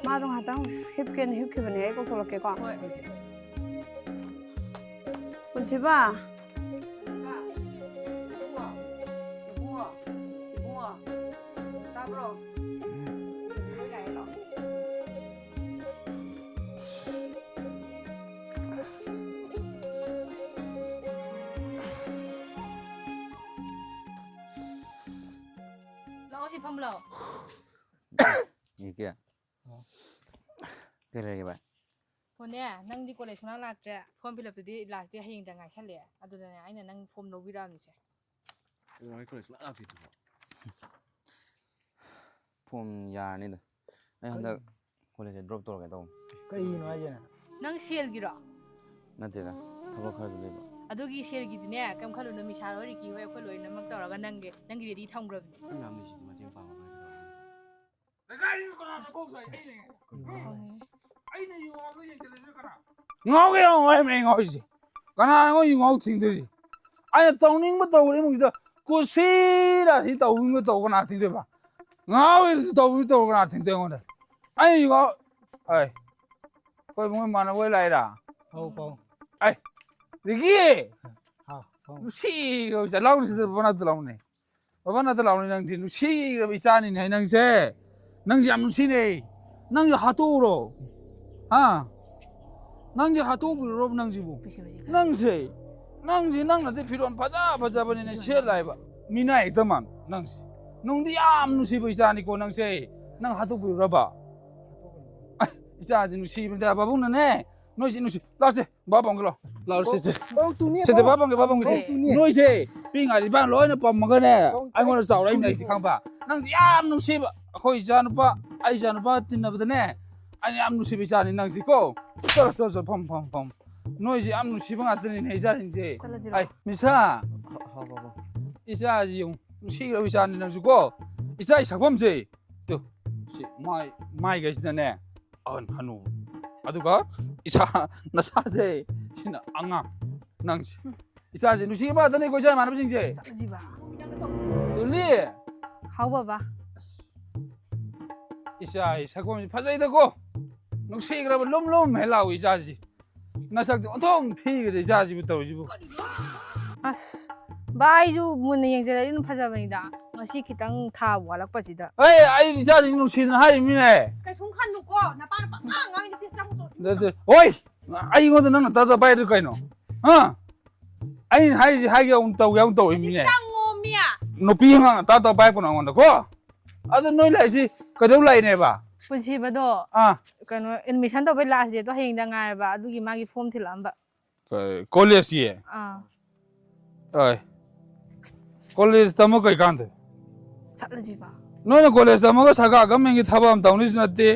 ꯃꯥꯗꯣ ꯉꯥꯏꯍꯥꯛꯇꯪ ꯍꯤꯞꯀꯦꯅ ꯍꯤꯞꯈꯤꯕꯅꯦ, ꯑꯩ ꯀꯧꯊꯣꯛꯂꯛꯀꯦꯀꯣ꯫ ꯍꯣꯏ꯫ ꯄꯨꯟꯁꯤꯕ꯫ ꯏꯕꯨꯡꯉꯣ, ꯏꯕꯨꯡꯉꯣ, ꯏꯕꯨꯡꯉꯣ, ꯇꯥꯕ꯭ꯔꯣ? ꯂꯣꯏ ꯂꯥꯛꯑꯦ, ꯂꯥꯛꯑꯣ꯫ ꯂꯥꯛꯑꯣ, ꯁꯤ ꯐꯝꯃꯨ ꯂꯥꯛꯑꯣ꯫ ꯏꯒꯦ? ꯑꯣ꯫ ꯀꯩ ꯂꯩꯔꯒꯦ, ꯚꯥꯏ? ꯍꯣꯅꯦ, ꯅꯪꯗꯤ ꯀꯣꯂꯦꯖ ꯁꯨꯡꯂꯥꯛ ꯂꯥꯛꯇ꯭ꯔꯦ꯫ ꯐꯣꯔꯝ ꯐꯤꯜ ꯑꯞꯇꯨꯗꯤ ꯂꯥꯁ ꯗꯦꯠ ꯍꯌꯦꯡꯗ ꯉꯥꯏꯁꯜꯂꯛꯑꯦ꯫ ꯑꯗꯨꯗꯅꯦ ꯑꯩꯅ ꯅꯪ ꯐꯣꯝ ꯂꯧꯕꯤꯔꯛꯑꯝꯃꯤꯁꯦ꯫ ꯀꯩꯗꯧꯉꯩ ꯀꯣꯂꯦꯖ ꯁꯨꯡꯂꯥꯛ ꯂꯥꯛꯇ꯭ꯔꯤꯗꯨꯕꯣ? ꯐꯣꯝ ꯌꯥꯔꯅꯤꯗ꯫ ꯑꯩ ꯍꯟꯗꯛ ꯀꯣꯂꯦꯖꯁꯦ ꯗ꯭ꯔꯣꯞ ꯇꯧꯔꯒꯦ ꯇꯧꯕꯅꯤ꯫ ꯀꯩꯒꯤꯅꯣ ꯍꯥꯏꯁꯦ? ꯅꯪ ꯁꯦꯜꯒꯤꯔꯣ? ꯅꯠꯇꯦꯗ, ꯊꯕꯛ ꯈꯔꯁꯨ ꯂꯩꯕ꯫ ꯑꯗꯨꯒꯤ ꯁꯦꯜꯒꯤꯗꯤꯅꯦ, ꯀꯩꯝ ꯈꯜꯂꯨꯅꯨ, ꯃꯤꯁꯥ ꯍꯣꯏ, ꯔꯤꯀꯤ ꯍꯣꯏ, ꯑꯩꯈꯣꯏ ꯂꯣꯏꯅꯃꯛ ꯇꯧꯔꯒ ꯅꯪꯒꯤ, ꯅꯪꯒꯤ ꯔꯦꯗꯤ ꯊꯝꯈ꯭ꯔꯕꯅꯦ꯫ ꯑꯩꯈꯣꯏ ꯃꯌꯥꯝ ꯂꯩꯁꯤꯗꯤ ꯃꯇꯦꯡ ꯄꯥꯡꯕ ꯈꯔ ꯇꯧꯔꯒ꯫ ꯂꯩꯀꯥꯏꯁꯤꯗ ꯀꯅꯥꯅꯣ ꯀꯣꯛ ꯁꯥꯏ? ꯑꯩꯅꯦ꯫ ꯈꯪꯉꯦ꯫ ꯑꯩꯅ ꯌꯨ ꯉꯥꯎꯕ ꯌꯦꯡꯁꯤꯜꯂꯤꯁꯤꯅ ꯀꯅꯥ? ꯉꯥꯎꯒꯦ ꯉꯥꯎ ꯍꯥꯏꯕꯅꯦ ꯑꯩ ꯉꯥꯎꯔꯤꯁꯦ꯫ ꯀꯅꯥꯅꯣ ꯌꯨ ꯉꯥꯎ ꯊꯤꯡꯗꯣꯏꯁꯤ? ꯑꯩꯅ ꯇꯧꯅꯤꯡꯕ ꯇꯧꯕ ꯏꯃꯨꯡꯁꯤꯗ ꯀꯨꯁꯤꯔꯥꯁꯤ ꯇꯧꯅꯤꯡꯕ ꯇꯧꯕ ꯀꯅꯥ ꯊꯤꯡꯗꯣꯏꯕ? ꯉꯥꯎꯔꯤꯁꯤ ꯇꯧꯕ ꯇꯧꯕ ꯀꯅꯥ ꯊꯤꯡꯗꯣꯏ ꯑꯩꯉꯣꯟꯗ? ꯑꯩꯅ ꯌꯨ ꯉꯥꯎ-, ꯑꯩ, ꯑꯩꯈꯣꯏ ꯏꯃꯨꯡ ꯏꯃꯥꯟꯅꯕ ꯍꯣꯏ ꯂꯥꯛꯏꯔꯥ? ꯄꯥꯎ, ꯄꯥꯎ꯫ ꯑꯩ, ꯔꯤꯀꯤ! ꯍꯥꯎ, ꯄꯥꯎ꯫ ꯅꯨꯡꯁꯤꯈ꯭ꯔꯕ ꯏꯆꯥ, ꯂꯥꯎꯔꯤꯁꯤꯗ ꯕꯕꯥ ꯅꯥꯛꯇ ꯂꯥꯎꯅꯦ꯫ ꯕꯕꯥ ꯅꯥꯛꯇ ꯂꯥꯎꯅꯦ, ꯅꯪꯁꯦ ꯅꯨꯡꯁꯤꯈ꯭ꯔꯕ ꯏꯆꯥꯅꯤꯅꯦ ꯅꯪꯁꯦ꯫ ꯅꯪꯁꯦ ꯌꯥꯝ ꯅꯨꯡꯁꯤꯅꯦ꯫ ꯅꯪꯁꯦ ꯍꯥꯠꯇꯣꯛꯎꯔꯣ꯫ ꯍꯥ? ꯅꯪꯁꯦ ꯍꯥꯠꯇꯣꯛꯄꯤꯔꯨꯔꯣ ꯅꯪꯁꯤꯕꯨ꯫ ꯅꯨꯡꯁꯤꯕꯁꯤ ꯀꯩꯅꯣ? ꯅꯪꯁꯦ, ꯅꯪꯁꯦ ꯅꯪꯅꯗꯤ ꯐꯤꯔꯣꯟ ꯐꯖ ꯐꯖꯕꯅꯤꯅ ꯁꯦꯠꯂ ꯍꯥꯏꯕ꯫ ꯃꯤꯅꯥꯏ ꯍꯦꯛꯇ ꯃꯥꯟ ꯅꯪꯁꯦ꯫ ꯅꯨꯡꯗꯤ ꯌꯥꯝ ꯅꯨꯡꯁꯤꯕ ꯏꯆꯥꯅꯤꯀꯣ ꯅꯪꯁꯦ꯫ ꯅꯪ ꯍꯥꯠꯇꯣꯛꯄꯤꯔꯨꯔꯕ? ꯏꯆꯥꯗꯤ ꯅꯨꯡꯁꯤꯕꯗ ꯄꯥꯕꯨꯡꯅꯅꯦ꯫ ꯅꯣꯏꯁꯤ ꯅꯨꯡꯁꯤ-, ꯂꯥꯛꯁꯦ꯫ ꯕꯥ ꯄꯥꯝꯒꯦ ꯂꯥꯛꯑꯣ꯫ ꯂꯥꯛꯑꯣ, ꯁꯦ, ꯁꯦ꯫ ꯄꯥꯎ ꯇꯨꯅꯤ, ꯁꯦ, ꯁꯦ, ꯄꯥꯎ꯫ ꯕꯥ ꯄꯥꯝꯒꯦ, ꯕꯥ ꯄꯥꯝꯒꯦ, ꯁꯦ꯫ ꯄꯥꯎ ꯇꯨꯅꯤ꯫ ꯅꯣꯏꯁꯦ ꯄꯤꯛꯏꯉꯩꯗ ꯏꯕꯥꯅꯤ ꯂꯣꯏꯅ ꯄꯝꯃꯒꯅꯦ, ꯄꯥꯎ ꯑꯩꯉꯣꯟꯗ ꯆꯥꯎꯔꯛꯏꯕꯅꯦ ꯑꯩꯁꯦ ꯈꯪꯕ? ꯅꯪꯁꯦ ꯌꯥꯝ ꯅꯨꯡꯁꯤꯕ꯫ ꯑꯩꯈꯣꯏ ꯏꯆꯥ ꯅꯨꯄꯥ, ꯑꯩ ꯏꯆꯥ ꯅꯨꯄꯥ ꯇꯤꯟꯅꯕꯗꯅꯦ, ꯑꯩꯅ ꯌꯥꯝ ꯅꯨꯡꯁꯤꯕ ꯏꯆꯥꯅꯤ ꯅꯪꯁꯤ ꯀꯣ꯫ ꯆꯠꯂꯣ, ꯆꯠꯂꯣ, ꯆꯠꯂꯣ, ꯐꯝ, ꯐꯝ, ꯐꯝ꯫ ꯅꯣꯏꯁꯦ ꯌꯥꯝ ꯅꯨꯡꯁꯤꯕ ꯉꯥꯛꯇꯅꯤꯅꯦ ꯏꯆꯥꯁꯤꯡꯁꯦ꯫ ꯆꯠꯂꯁꯤꯔꯣ? ꯑꯩ, ꯃꯤꯁꯥ꯫ ꯍꯥꯎ, ꯍꯥꯎ, ꯍꯥꯎ꯫ ꯏꯆꯥꯁꯤ ꯌꯦꯡꯉꯨ, ꯅꯨꯡꯁꯤꯈ꯭ꯔꯕ ꯏꯆꯥꯅꯤ ꯅꯪꯁꯨ ꯀꯣ꯫ ꯏꯆꯥꯒꯤ ꯁꯛꯐꯝꯁꯦ꯫ ꯇꯨ, ꯁꯤ ꯃꯥꯏ, ꯃꯥꯏꯈꯩꯁꯤꯅꯅꯦ꯫ ꯑꯍꯟ ꯍꯅꯨ꯫ ꯑꯗꯨꯒ ꯏꯁꯥ ꯅꯁꯥꯁꯦ ꯁꯤꯅ ꯑꯉꯥꯡ ꯅꯪꯁꯦ꯫ ꯏꯆꯥꯁꯦ ꯅꯨꯡꯁꯤꯕ ꯉꯥꯛꯇꯅꯤꯀꯣ ꯏꯆꯥ ꯏꯃꯥꯟꯅꯕꯁꯤꯡꯁꯦ꯫ ꯆꯠꯂꯁꯤꯕ꯫ ꯇꯨꯂꯤ꯫ ꯍꯥꯎ ꯕꯕꯥ꯫ ꯑꯁ꯫ ꯏꯆꯥꯒꯤ ꯁꯛꯐꯝꯁꯤ ꯐꯖꯩꯗꯀꯣ꯫ ꯅꯨꯡꯁꯤꯈ꯭ꯔꯕ ꯂꯨꯝ ꯂꯨꯝ ꯍꯦꯛ ꯂꯥꯎꯏ ꯏꯆꯥꯁꯤ꯫ ꯅꯁꯛꯇꯤ ꯑꯣꯟꯊꯣꯛ ꯊꯤꯈ꯭ꯔꯦ ꯏꯆꯥꯁꯤꯕꯨ ꯇꯧꯔꯤꯁꯤꯕꯨ꯫ ꯑꯁ, ꯕꯥ, ꯑꯩꯁꯨ ꯃꯨꯟꯅ ꯌꯦꯡꯖꯔꯗꯤ ꯑꯗꯨꯝ ꯐꯖꯕꯅꯤꯗ꯫ ꯉꯁꯤ ꯈꯤꯇꯪ ꯊꯥꯕ ꯋꯥꯠꯂꯛꯄꯁꯤꯗ꯫ ꯑꯩ, ꯑꯩ ꯏꯆꯥꯁꯤꯡ ꯅꯨꯡꯁꯤꯗꯅ ꯍꯥꯏꯔꯤꯃꯤꯅꯦ꯫ ꯀꯩꯁꯨꯝ ꯈꯟꯅꯨꯀꯣ, ꯅꯄꯥꯅ ꯄꯪꯉꯥꯡ ꯉꯥꯡꯉꯤꯗꯣ ꯁꯤ ꯆꯪꯉꯨ ꯆꯣ꯫ ꯅꯠꯇꯦ꯫ ꯍꯣꯏ! ꯑꯩꯉꯣꯟꯗ ꯅꯪꯅ ꯇꯥ ꯇꯥ ꯄꯥꯏꯗꯣ ꯀꯩꯅꯣ? ꯍꯥ? ꯑꯩꯅ ꯍꯥꯏꯔꯤꯁꯤ ꯍꯥꯏꯒꯦ ꯑꯃꯨꯛ ꯇꯧꯒꯦ ꯑꯃꯨꯛ ꯇꯧꯔꯤꯃꯤꯅꯦ꯫ ꯆꯪꯉꯣ, ꯃꯤ꯫ ꯅꯨꯄꯤ ꯑꯉꯥꯡꯅ ꯇꯥ ꯇꯥ ꯄꯥꯏꯔꯛꯄꯅꯣ ꯑꯩꯉꯣꯟꯗ ꯀꯣ? ꯑꯗꯨ ꯅꯣꯏ ꯂꯥꯛꯏꯁꯤ ꯀꯩꯗꯧ ꯂꯥꯛꯏꯅꯦꯕ? ꯄꯨꯟꯁꯤꯕꯗꯣ ꯑꯥ ꯀꯩꯅꯣ ꯑꯦꯗꯃꯤꯁꯟ ꯇꯧꯕꯩ ꯂꯥꯁ ꯗꯦꯠꯇꯣ ꯍꯌꯦꯡꯗ ꯉꯥꯏꯔꯕ, ꯑꯗꯨꯒꯤ ꯃꯥꯒꯤ ꯐꯣꯝ ꯊꯤꯜꯂꯛꯑꯝꯕ꯫ ꯀꯣꯂꯦꯖꯀꯤ ꯑꯥ ꯍꯣꯏ ꯀꯣꯂꯦꯖ ꯇꯝꯃ ꯀꯩ ꯀꯥꯟꯗ ꯆꯠꯂꯁꯤꯕ꯫ ꯅꯣꯏꯅ ꯀꯣꯂꯦꯖ ꯇꯝꯃꯒ ꯁꯔꯀꯥꯔ ꯒꯃꯦꯟꯒꯤ ꯊꯕꯛ ꯑꯃ ꯇꯧꯅꯤꯁꯨ ꯅꯠꯇꯦ꯫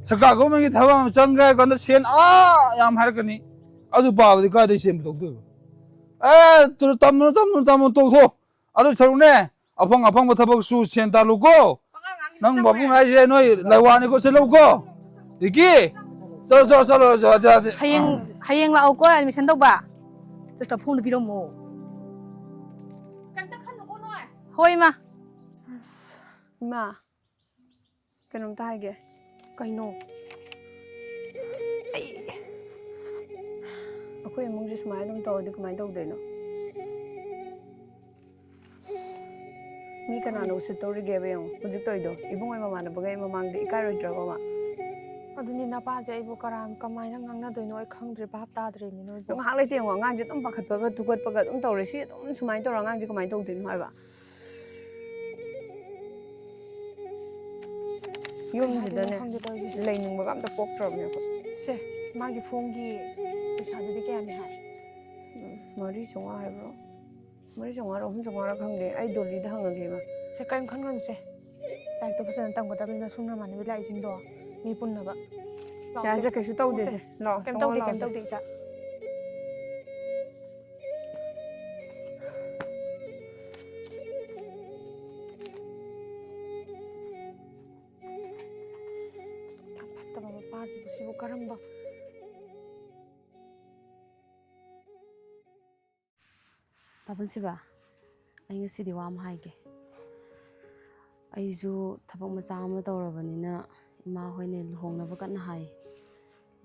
ꯁꯔꯀꯥꯔ ꯒꯃꯦꯟꯒꯤ ꯊꯕꯛ ꯑꯃ ꯆꯪꯒꯦ ꯍꯥꯏ ꯀꯥꯟꯗ ꯁꯦꯟ ꯑꯥ ꯌꯥꯝ ꯍꯥꯏꯔꯛꯀꯅꯤ꯫ ꯑꯗꯨ ꯄꯥꯕꯗꯤ ꯀꯥꯏꯗꯩ ꯁꯦꯟ ꯄꯨꯊꯣꯛꯇꯣꯏꯕ? ꯑꯦ ꯇꯨ- ꯇꯝꯃꯨꯅꯨ ꯇꯝꯃꯨꯅꯨ ꯇꯝꯃꯨꯅꯨ ꯇꯣꯛꯊꯣꯛ꯫ ꯑꯗꯨ ꯁꯔꯨꯛꯅꯦ ꯑꯐꯪ ꯑꯐꯪꯕ ꯊꯕꯛ ꯁꯨ ꯁꯦꯟ ꯇꯥꯜꯂꯨꯀꯣ꯫ ꯅꯪ ꯄꯥꯕꯨꯡ ꯍꯥꯏꯁꯦ ꯅꯣꯏ ꯂꯥꯏꯋꯥꯅꯤꯀꯣ ꯆꯠꯂꯧꯀꯣ꯫ ꯔꯤꯀꯤ ꯆꯠꯂꯣ ꯆꯠꯂꯣ ꯆꯠꯂꯣ ꯆꯠꯂꯣ ꯌꯥꯗꯦ ꯌꯥꯗꯦ꯫ ꯍꯌꯦꯡ ꯍꯌꯦꯡ ꯂꯥꯛꯑꯣꯀꯣ ꯑꯦꯗꯃꯤꯁꯟ ꯇꯧꯕ꯫ ꯆꯁꯇ ꯐꯣꯟꯗꯨ ꯄꯤꯔꯝꯃꯣ꯫ ꯍꯣꯏ ꯏꯃꯥ꯫ ꯏꯃꯥ, ꯀꯩꯅꯣꯝꯇ ꯍꯥꯏꯒꯦ꯫ ꯀꯩꯅꯣ? ꯑꯩꯈꯣꯏ ꯏꯃꯨꯡꯁꯦ ꯁꯨꯃꯥꯏꯅ ꯑꯗꯨꯝ ꯇꯧꯔꯗꯤ ꯀꯃꯥꯏꯅ ꯇꯧꯗꯣꯏꯅꯣ? ꯃꯤ ꯀꯅꯥꯅ ꯎꯁꯤꯠꯇꯧꯔꯤꯒꯦꯕ? ꯌꯦꯡꯉꯣ ꯍꯧꯖꯤꯛ ꯇꯧꯔꯤꯗꯣ꯫ ꯏꯕꯨꯡꯉꯣ ꯃꯃꯥꯟꯅꯕꯈꯩ ꯃꯃꯥꯡꯗ ꯏꯀꯥꯏꯔꯣꯏꯗ꯭ꯔꯕ ꯃꯥ? ꯑꯗꯨꯅꯤ ꯅꯄꯥꯁꯦ ꯑꯩꯕꯨ ꯀꯔꯥꯝ ꯀꯃꯥꯏꯅ ꯉꯥꯡꯅꯗꯣꯏꯅꯣ ꯑꯩ ꯈꯪꯗ꯭ꯔꯦ, ꯚꯥꯞ ꯇꯥꯗ꯭ꯔꯦꯃꯤ ꯅꯣꯏꯕꯨ꯫ ꯉꯥꯏꯍꯥꯛ ꯂꯩꯇꯦ ꯌꯦꯡꯉꯣ, ꯑꯉꯥꯡꯁꯦ ꯑꯗꯨꯝ ꯄꯥꯈꯠꯄꯒ ꯊꯨꯀꯠꯄꯒ ꯑꯗꯨꯝ ꯇꯧꯔꯦ꯫ ꯁꯤ ꯑꯗꯨꯝ ꯁꯨꯃꯥꯏꯅ ꯇꯧꯔ ꯑꯉꯥꯡꯁꯦ ꯀꯃꯥꯏꯅ ꯇꯧꯗꯣꯏꯅꯣ ꯍꯥꯏꯕ? ꯌꯨꯝꯁꯤꯗꯅꯦ ꯈꯪꯗꯦ ꯇꯧꯔꯤꯁꯦ꯫ ꯂꯩꯅꯤꯡꯕꯒ ꯑꯝꯇ ꯄꯣꯛꯇ꯭ꯔꯕꯅꯦ ꯑꯩꯈꯣꯏ꯫ ꯁꯦ, ꯃꯥꯒꯤ ꯐꯣꯝꯒꯤ ꯄꯩꯁꯥꯗꯨꯗꯤ ꯀꯌꯥꯅꯤ ꯍꯥꯏ? ꯃꯔꯤ ꯆꯥꯝꯃꯉꯥ ꯍꯥꯏꯕ꯭ꯔꯣ? ꯃꯔꯤ ꯆꯥꯝꯃꯉꯥꯔ ꯑꯍꯨꯝ ꯆꯥꯝꯃꯉꯥꯔ ꯈꯪꯗꯦ꯫ ꯑꯩ ꯗꯣꯂꯤꯗ ꯍꯪꯉꯒꯦ ꯏꯃꯥ꯫ ꯁꯦ, ꯀꯔꯤꯝ ꯈꯟꯒꯅꯨꯁꯦ꯫ ꯂꯥꯏꯔꯤꯛꯇꯣ ꯐꯖꯅ ꯇꯝꯒꯗꯕꯅꯤ, ꯅꯁꯨ ꯅꯃꯥꯟꯅꯕꯤ ꯂꯥꯛꯏꯁꯤꯡꯗꯣ ꯃꯤ ꯄꯨꯟꯅꯕ꯫ ꯂꯥꯛꯑꯣꯁꯦ꯫ ꯌꯥꯁꯦ, ꯀꯩꯁꯨ ꯇꯧꯗꯦꯁꯦ꯫ ꯂꯥꯛꯑꯣ, ꯀꯩꯝ ꯆꯪꯉꯛꯑꯣ, ꯇꯧꯗꯦ, ꯀꯩꯝ ꯂꯥꯛꯑꯣꯁꯦ꯫ ꯇꯧꯗꯦ, ꯏꯆꯥ꯫ ꯌꯥꯝ ꯐꯠꯇꯕ ꯃꯄꯥꯁꯤꯕꯨ, ꯁꯤꯕꯨ ꯀꯔꯝꯕ ꯇꯥꯕꯟꯁꯤꯕ, ꯑꯩ ꯉꯁꯤꯗꯤ ꯋꯥ ꯑꯃ ꯍꯥꯏꯒꯦ꯫ ꯑꯩꯁꯨ ꯊꯕꯛ ꯃꯆꯥ ꯑꯃ ꯇꯧꯔꯕꯅꯤꯅ ꯏꯃꯥ ꯍꯣꯏꯅ ꯂꯨꯍꯣꯡꯅꯕ ꯀꯟꯅ ꯍꯥꯏ꯫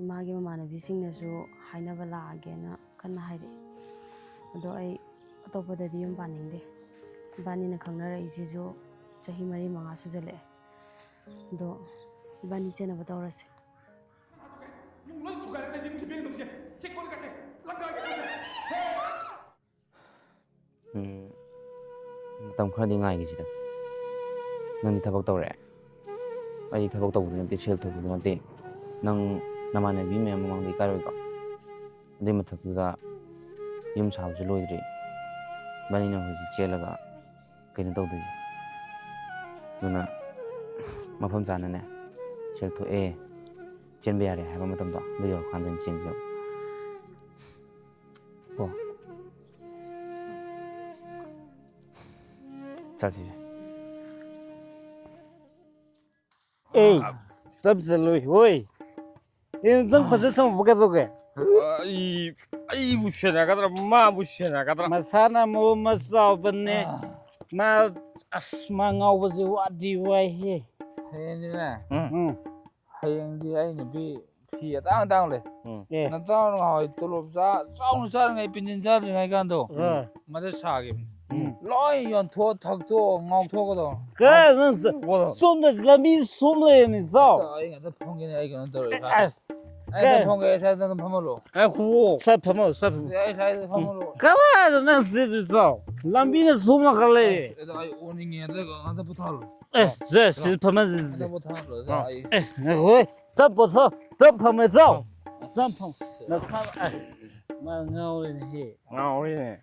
ꯏꯃꯥꯒꯤ ꯃꯃꯥꯟꯅꯕꯤꯁꯤꯡꯅꯁꯨ ꯍꯥꯏꯅꯕ ꯂꯥꯛꯑꯒꯦꯅ ꯀꯟꯅ ꯍꯥꯏꯔꯛꯏ꯫ ꯑꯗꯣ ꯑꯩ ꯑꯇꯣꯞꯄꯗꯗꯤ ꯌꯨꯝ ꯄꯥꯅꯤꯡꯗꯦ꯫ ꯏꯕꯥꯅꯤꯅ ꯈꯪꯅꯔꯛꯏꯁꯤꯁꯨ ꯆꯍꯤ ꯃꯔꯤ ꯃꯉꯥ ꯁꯨꯖꯜꯂꯛꯑꯦ꯫ ꯑꯗꯣ ꯏꯕꯥꯅꯤ ꯆꯦꯟꯅꯕ ꯇꯧꯔꯁꯦ꯫ ꯅꯪ ꯂꯣꯏ ꯊꯨꯒꯥꯏꯔꯒ ꯁꯤ ꯊꯤꯕꯦꯡ ꯇꯧꯁꯦ꯫ ꯁꯤ ꯀꯣꯜ ꯀꯥꯁꯦ꯫ ꯂꯪꯀꯥꯒꯤ ꯇꯧꯁꯦ꯫ ꯎꯝ, ꯃꯇꯝ ꯈꯔꯗꯤ ꯉꯥꯏꯈꯤꯁꯤꯗ꯫ ꯅꯪꯗꯤ ꯊꯕꯛ ꯇꯧꯔꯦ? ꯑꯩ ꯊꯕꯛ ꯇꯧꯕꯁꯨ ꯅꯠꯇꯦ, ꯁꯦꯜ ꯊꯣꯛꯄꯁꯨ ꯅꯠꯇꯦ꯫ ꯅꯪ ꯅꯃꯥꯟꯅꯕꯤ ꯃꯌꯥꯝ ꯃꯃꯥꯡꯗ ꯏꯀꯥꯏꯔꯣꯏꯗ꯭ꯔꯣ? ꯑꯗꯨꯏ ꯃꯊꯛꯇꯨꯗ ꯌꯨꯝ ꯁꯥꯕꯁꯨ ꯂꯣꯏꯗ꯭ꯔꯤ꯫ ꯏꯕꯥꯅꯤꯅ ꯍꯧꯖꯤꯛ ꯆꯦꯜꯂꯒ ꯀꯩꯅꯣ ꯇꯧꯗꯣꯏꯁꯦ꯫ ꯑꯗꯨꯅ ꯃꯐꯝ ꯆꯥꯅꯅꯦ, ꯁꯦꯜ ꯊꯣꯛꯑꯦ, ꯆꯦꯟꯕ ꯌꯥꯔꯦ ꯍꯥꯏꯕ ꯃꯇꯝꯗꯣ, ꯑꯗꯨ ꯌꯧꯔꯀꯥꯟꯗ ꯑꯣꯏꯅ ꯆꯦꯟꯁꯦꯕ꯫ ꯀꯣ? ꯆꯠꯁꯤꯁꯦ꯫ ꯑꯦ, ꯇꯞ ꯆꯠꯂꯣꯏ, ꯍꯣꯏ꯫ ꯑꯦ, ꯅꯪ ꯐꯖ ꯁꯥꯃꯛꯄ ꯀꯩꯗꯧꯒꯦ? ꯑꯩ, ꯑꯩꯕꯨ ꯁꯦꯟꯅꯒꯗ꯭ꯔꯥ, ꯃꯥꯕꯨ ꯁꯦꯟꯅꯒꯗ꯭ꯔꯥ? ꯃꯁꯥꯅ ꯃꯔꯣꯟ ꯑꯃ ꯆꯥꯎꯕꯅꯦ꯫ ꯑꯥ꯫ ꯃꯥ, ꯑꯁ, ꯃꯥ ꯉꯥꯎꯕꯁꯦ ꯋꯥꯗꯤ ꯋꯥꯏꯍꯦ꯫ ꯍꯌꯦꯡꯗꯤꯅꯦ, ꯎꯝ꯫ ꯎꯝ꯫ ꯍꯌꯦꯡꯗꯤ ꯑꯩ ꯅꯨꯄꯤ ꯐꯤ ꯑꯇꯥꯡ ꯑꯇꯥꯡ ꯂꯩ꯫ ꯎꯝ꯫ ꯑꯦ꯫ ꯅꯇꯥꯎꯅ ꯉꯍꯥꯟꯋꯥꯏ ꯇꯣꯂꯣꯞ ꯆꯥ-, ꯆꯥꯎꯅ ꯆꯥꯔꯤꯉꯩ, ꯄꯦꯟꯁꯤꯟ ꯆꯥꯗ꯭ꯔꯤꯉꯩ ꯀꯥꯟꯗꯣ, ꯑꯥ꯫ ꯃꯗ ꯁꯥꯒꯤꯕꯅꯤ꯫ ꯎꯝ꯫ ꯂꯣꯏ ꯌꯣꯟꯊꯣꯛꯑ ꯊꯛꯇꯣꯛꯑ ꯉꯥꯎꯊꯣꯛꯀꯗꯧꯅꯤ꯫ ꯀꯔꯥꯏ ꯅꯪ ꯁ-, ꯉꯥꯎꯊꯣꯛꯀꯗꯧꯅꯤ꯫ ꯁꯣꯝꯗ ꯂꯝꯕꯤ ꯁꯣꯝ ꯂꯩꯔꯝꯃꯤ, ꯆꯥꯎ꯫ ꯑꯩ ꯉꯥꯛꯇ ꯐꯝꯒꯦꯅꯦ, ꯑꯩ ꯀꯩꯅꯣ ꯇꯧꯔꯦ, ꯏꯁꯥ꯫ ꯑꯁ, ꯑꯩ ꯀꯩ? ꯉꯥꯛꯇ ꯐꯝꯒꯦ, ꯏꯁꯥ ꯅꯪ ꯐꯝꯍꯜꯂꯣ꯫ ꯉꯥꯏꯈꯨꯋꯣ꯫ ꯁ꯭ꯋꯥꯏ ꯐꯝꯍꯜꯂꯣ, ꯁ꯭ꯋꯥꯏ ꯐꯝꯍꯜꯂꯣ꯫ ꯑꯩ ꯁ꯭ꯋꯥꯏꯗ ꯐꯝꯍꯜꯂꯣ꯫ ꯀꯃꯥꯏꯅ ꯅꯪ ꯁꯤꯗꯤ, ꯆꯥꯎ? ꯂꯝꯕꯤꯅ ꯁꯣꯝ ꯅꯥꯀꯟ ꯂꯩꯔꯦ꯫ ꯑꯁ, ꯑꯗꯣ ꯑꯩ ꯑꯣꯟꯅꯤꯡꯉꯦ, ꯑꯗ ꯉꯥꯛꯇ ꯄꯣꯊꯥꯍꯜꯂꯣ꯫ ꯑꯦ, ꯁꯦ, ꯁꯤꯗ ꯐꯝꯍꯜꯂꯁꯤ꯫ ꯉꯥꯛꯇ ꯄꯣꯊꯥꯍꯜꯂꯣ, ꯑꯗ ꯑꯥ꯫ ꯑꯩ ꯑꯦ, ꯉꯥꯏꯈꯣꯍꯦ꯫ ꯇꯞ ꯄꯣꯊꯥ-, ꯇꯞ ꯐꯝꯃꯦ, ꯆꯥꯎ꯫ ꯇꯞ ꯐꯝ-, ꯅꯁꯥ-, ꯑꯦ, ꯃꯥ ꯉꯥꯎꯔꯦꯅꯦꯍꯦ꯫ ꯉꯥꯎꯔꯦꯅꯦ꯫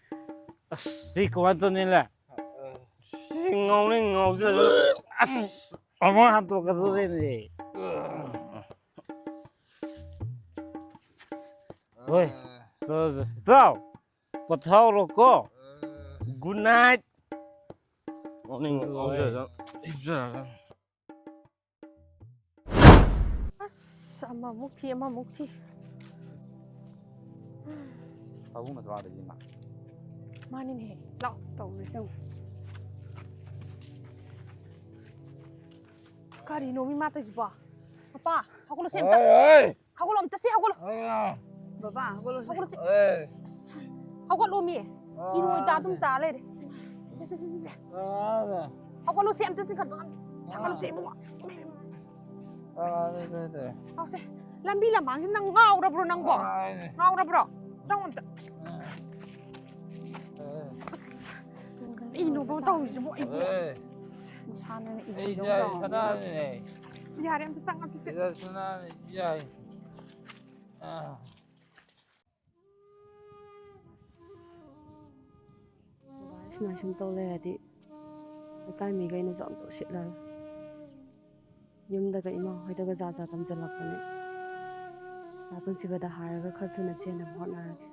ꯑꯁ, ꯁꯤ ꯀꯃꯥꯏꯅ ꯇꯧꯅꯤ, ꯂꯦ? ꯁꯤ ꯉꯥꯎꯅꯤꯡ ꯉꯥꯎꯖꯗꯅ꯫ ꯑꯁ, ꯑꯃꯨꯛ ꯍꯟꯇꯣꯛꯀꯗꯧꯔꯦꯅꯦ꯫ ꯍꯣꯏ, ꯆꯠꯂꯁꯦ꯫ ꯏꯇꯥꯎ, ꯄꯣꯊꯥꯍꯧꯔꯣꯀꯣ꯫ Good night꯫ ꯃꯣꯔꯅꯤꯡ ꯍꯣꯏ꯫ ꯉꯥꯎꯖꯔꯁꯅꯨ, ꯍꯤꯞꯆꯔꯁꯅꯨ꯫ ꯑꯁ, ꯑꯃꯃꯨꯛ ꯊꯤ, ꯑꯃꯃꯨꯛ ꯊꯤ꯫ ꯄꯥꯕꯨꯡ ꯅꯠꯇ꯭ꯔꯣ ꯑꯥꯗꯒꯤ ꯏꯃꯥ? ꯃꯥꯅꯤꯅꯦꯍꯦ꯫ ꯂꯥꯛꯑꯣ, ꯇꯧꯔꯤꯁꯦ ꯌꯦꯡꯉꯣ꯫ ꯑꯁ, ꯀꯔꯤꯅꯣ ꯃꯤ ꯃꯥ ꯇꯧꯏꯁꯤꯕꯣ? ꯄꯄꯥ, ꯍꯧꯒꯠꯂꯣꯁꯦ ꯑꯝꯇ꯫ ꯑꯣꯏ, ꯑꯣꯏ꯫ ꯍꯧꯒꯠꯂꯣ ꯑꯝꯇ ꯁꯦ, ꯍꯧꯒꯠꯂꯣ꯫ ꯑꯣꯏ꯫ ꯕꯕꯥ, ꯍꯧꯒꯠꯂꯣꯁꯦ꯫ ꯑꯣꯏ꯫ ꯑꯁ, ꯍꯧꯒꯠꯂꯣꯃꯤ꯫ ꯑꯣꯏ꯫ ꯏꯔꯣꯏꯗ ꯑꯗꯨꯝ ꯇꯥ ꯂꯩꯔꯦ꯫ ꯁꯦ, ꯁꯦ, ꯁꯦ, ꯁꯦ, ꯁꯦ꯫ ꯑꯣꯏ꯫ ꯍꯧꯒꯠꯂꯣꯁꯦ, ꯑꯝꯇ ꯆꯤꯡꯈꯠꯂꯣ꯫ ꯊꯥꯡꯒꯠꯂꯨꯁꯦ, ꯏꯕꯨꯡꯉꯣ꯫ ꯑꯥ, ꯇꯥꯏ, ꯇꯥꯏ꯫ ꯂꯥꯎꯁꯦ꯫ ꯂꯝꯕꯤ ꯂꯝꯍꯥꯡꯁꯤ ꯅꯪ ꯉꯥꯎꯔꯕ꯭ꯔꯣ ꯅꯪꯕꯣ? ꯇꯥꯏꯅꯦ꯫ ꯉꯥꯎꯔꯕ꯭ꯔꯣ? ꯆꯪꯉꯣ ꯑꯝꯇ꯫ ꯑꯥ꯫ ꯑꯁ, ꯀꯩꯅꯣꯕ ꯇꯧꯔꯤꯁꯤꯕꯣ ꯑꯩꯕꯣ? ꯑꯦ꯫ ꯑꯁ, ꯃꯁꯥꯅ ꯑꯩꯁꯦ ꯏꯕꯨꯡꯉꯣ ꯆꯥꯎꯔꯕꯅꯤꯅ꯫ ꯁꯅꯥꯅꯤꯅꯦ꯫ ꯑꯁ, ꯌꯥꯔꯦ, ꯑꯝꯇ ꯆꯪꯉꯛꯈꯤꯁꯦ꯫ ꯁꯤꯗ ꯁꯅꯥ ꯌꯥꯏ꯫ ꯑꯥ꯫ ꯁꯨꯃꯥꯏ ꯁꯨꯝ ꯇꯧ ꯂꯩꯔꯗꯤ ꯂꯩꯀꯥꯏ ꯃꯤꯈꯩꯅꯁꯨ ꯑꯝꯇ ꯎꯁꯤꯠꯂꯔꯣꯏ꯫ ꯌꯨꯝꯗꯒ ꯏꯃꯥ ꯍꯣꯏꯗꯒ ꯖꯥꯠ ꯖꯥꯠ ꯇꯝꯁꯤꯜꯂꯛꯄꯅꯦ꯫ ꯗꯥ ꯄꯨꯟꯁꯤꯕꯗ ꯍꯥꯏꯔꯒ ꯈꯔ ꯊꯨꯅ ꯆꯦꯟꯅꯕ ꯍꯣꯠꯅꯔꯒꯦ꯫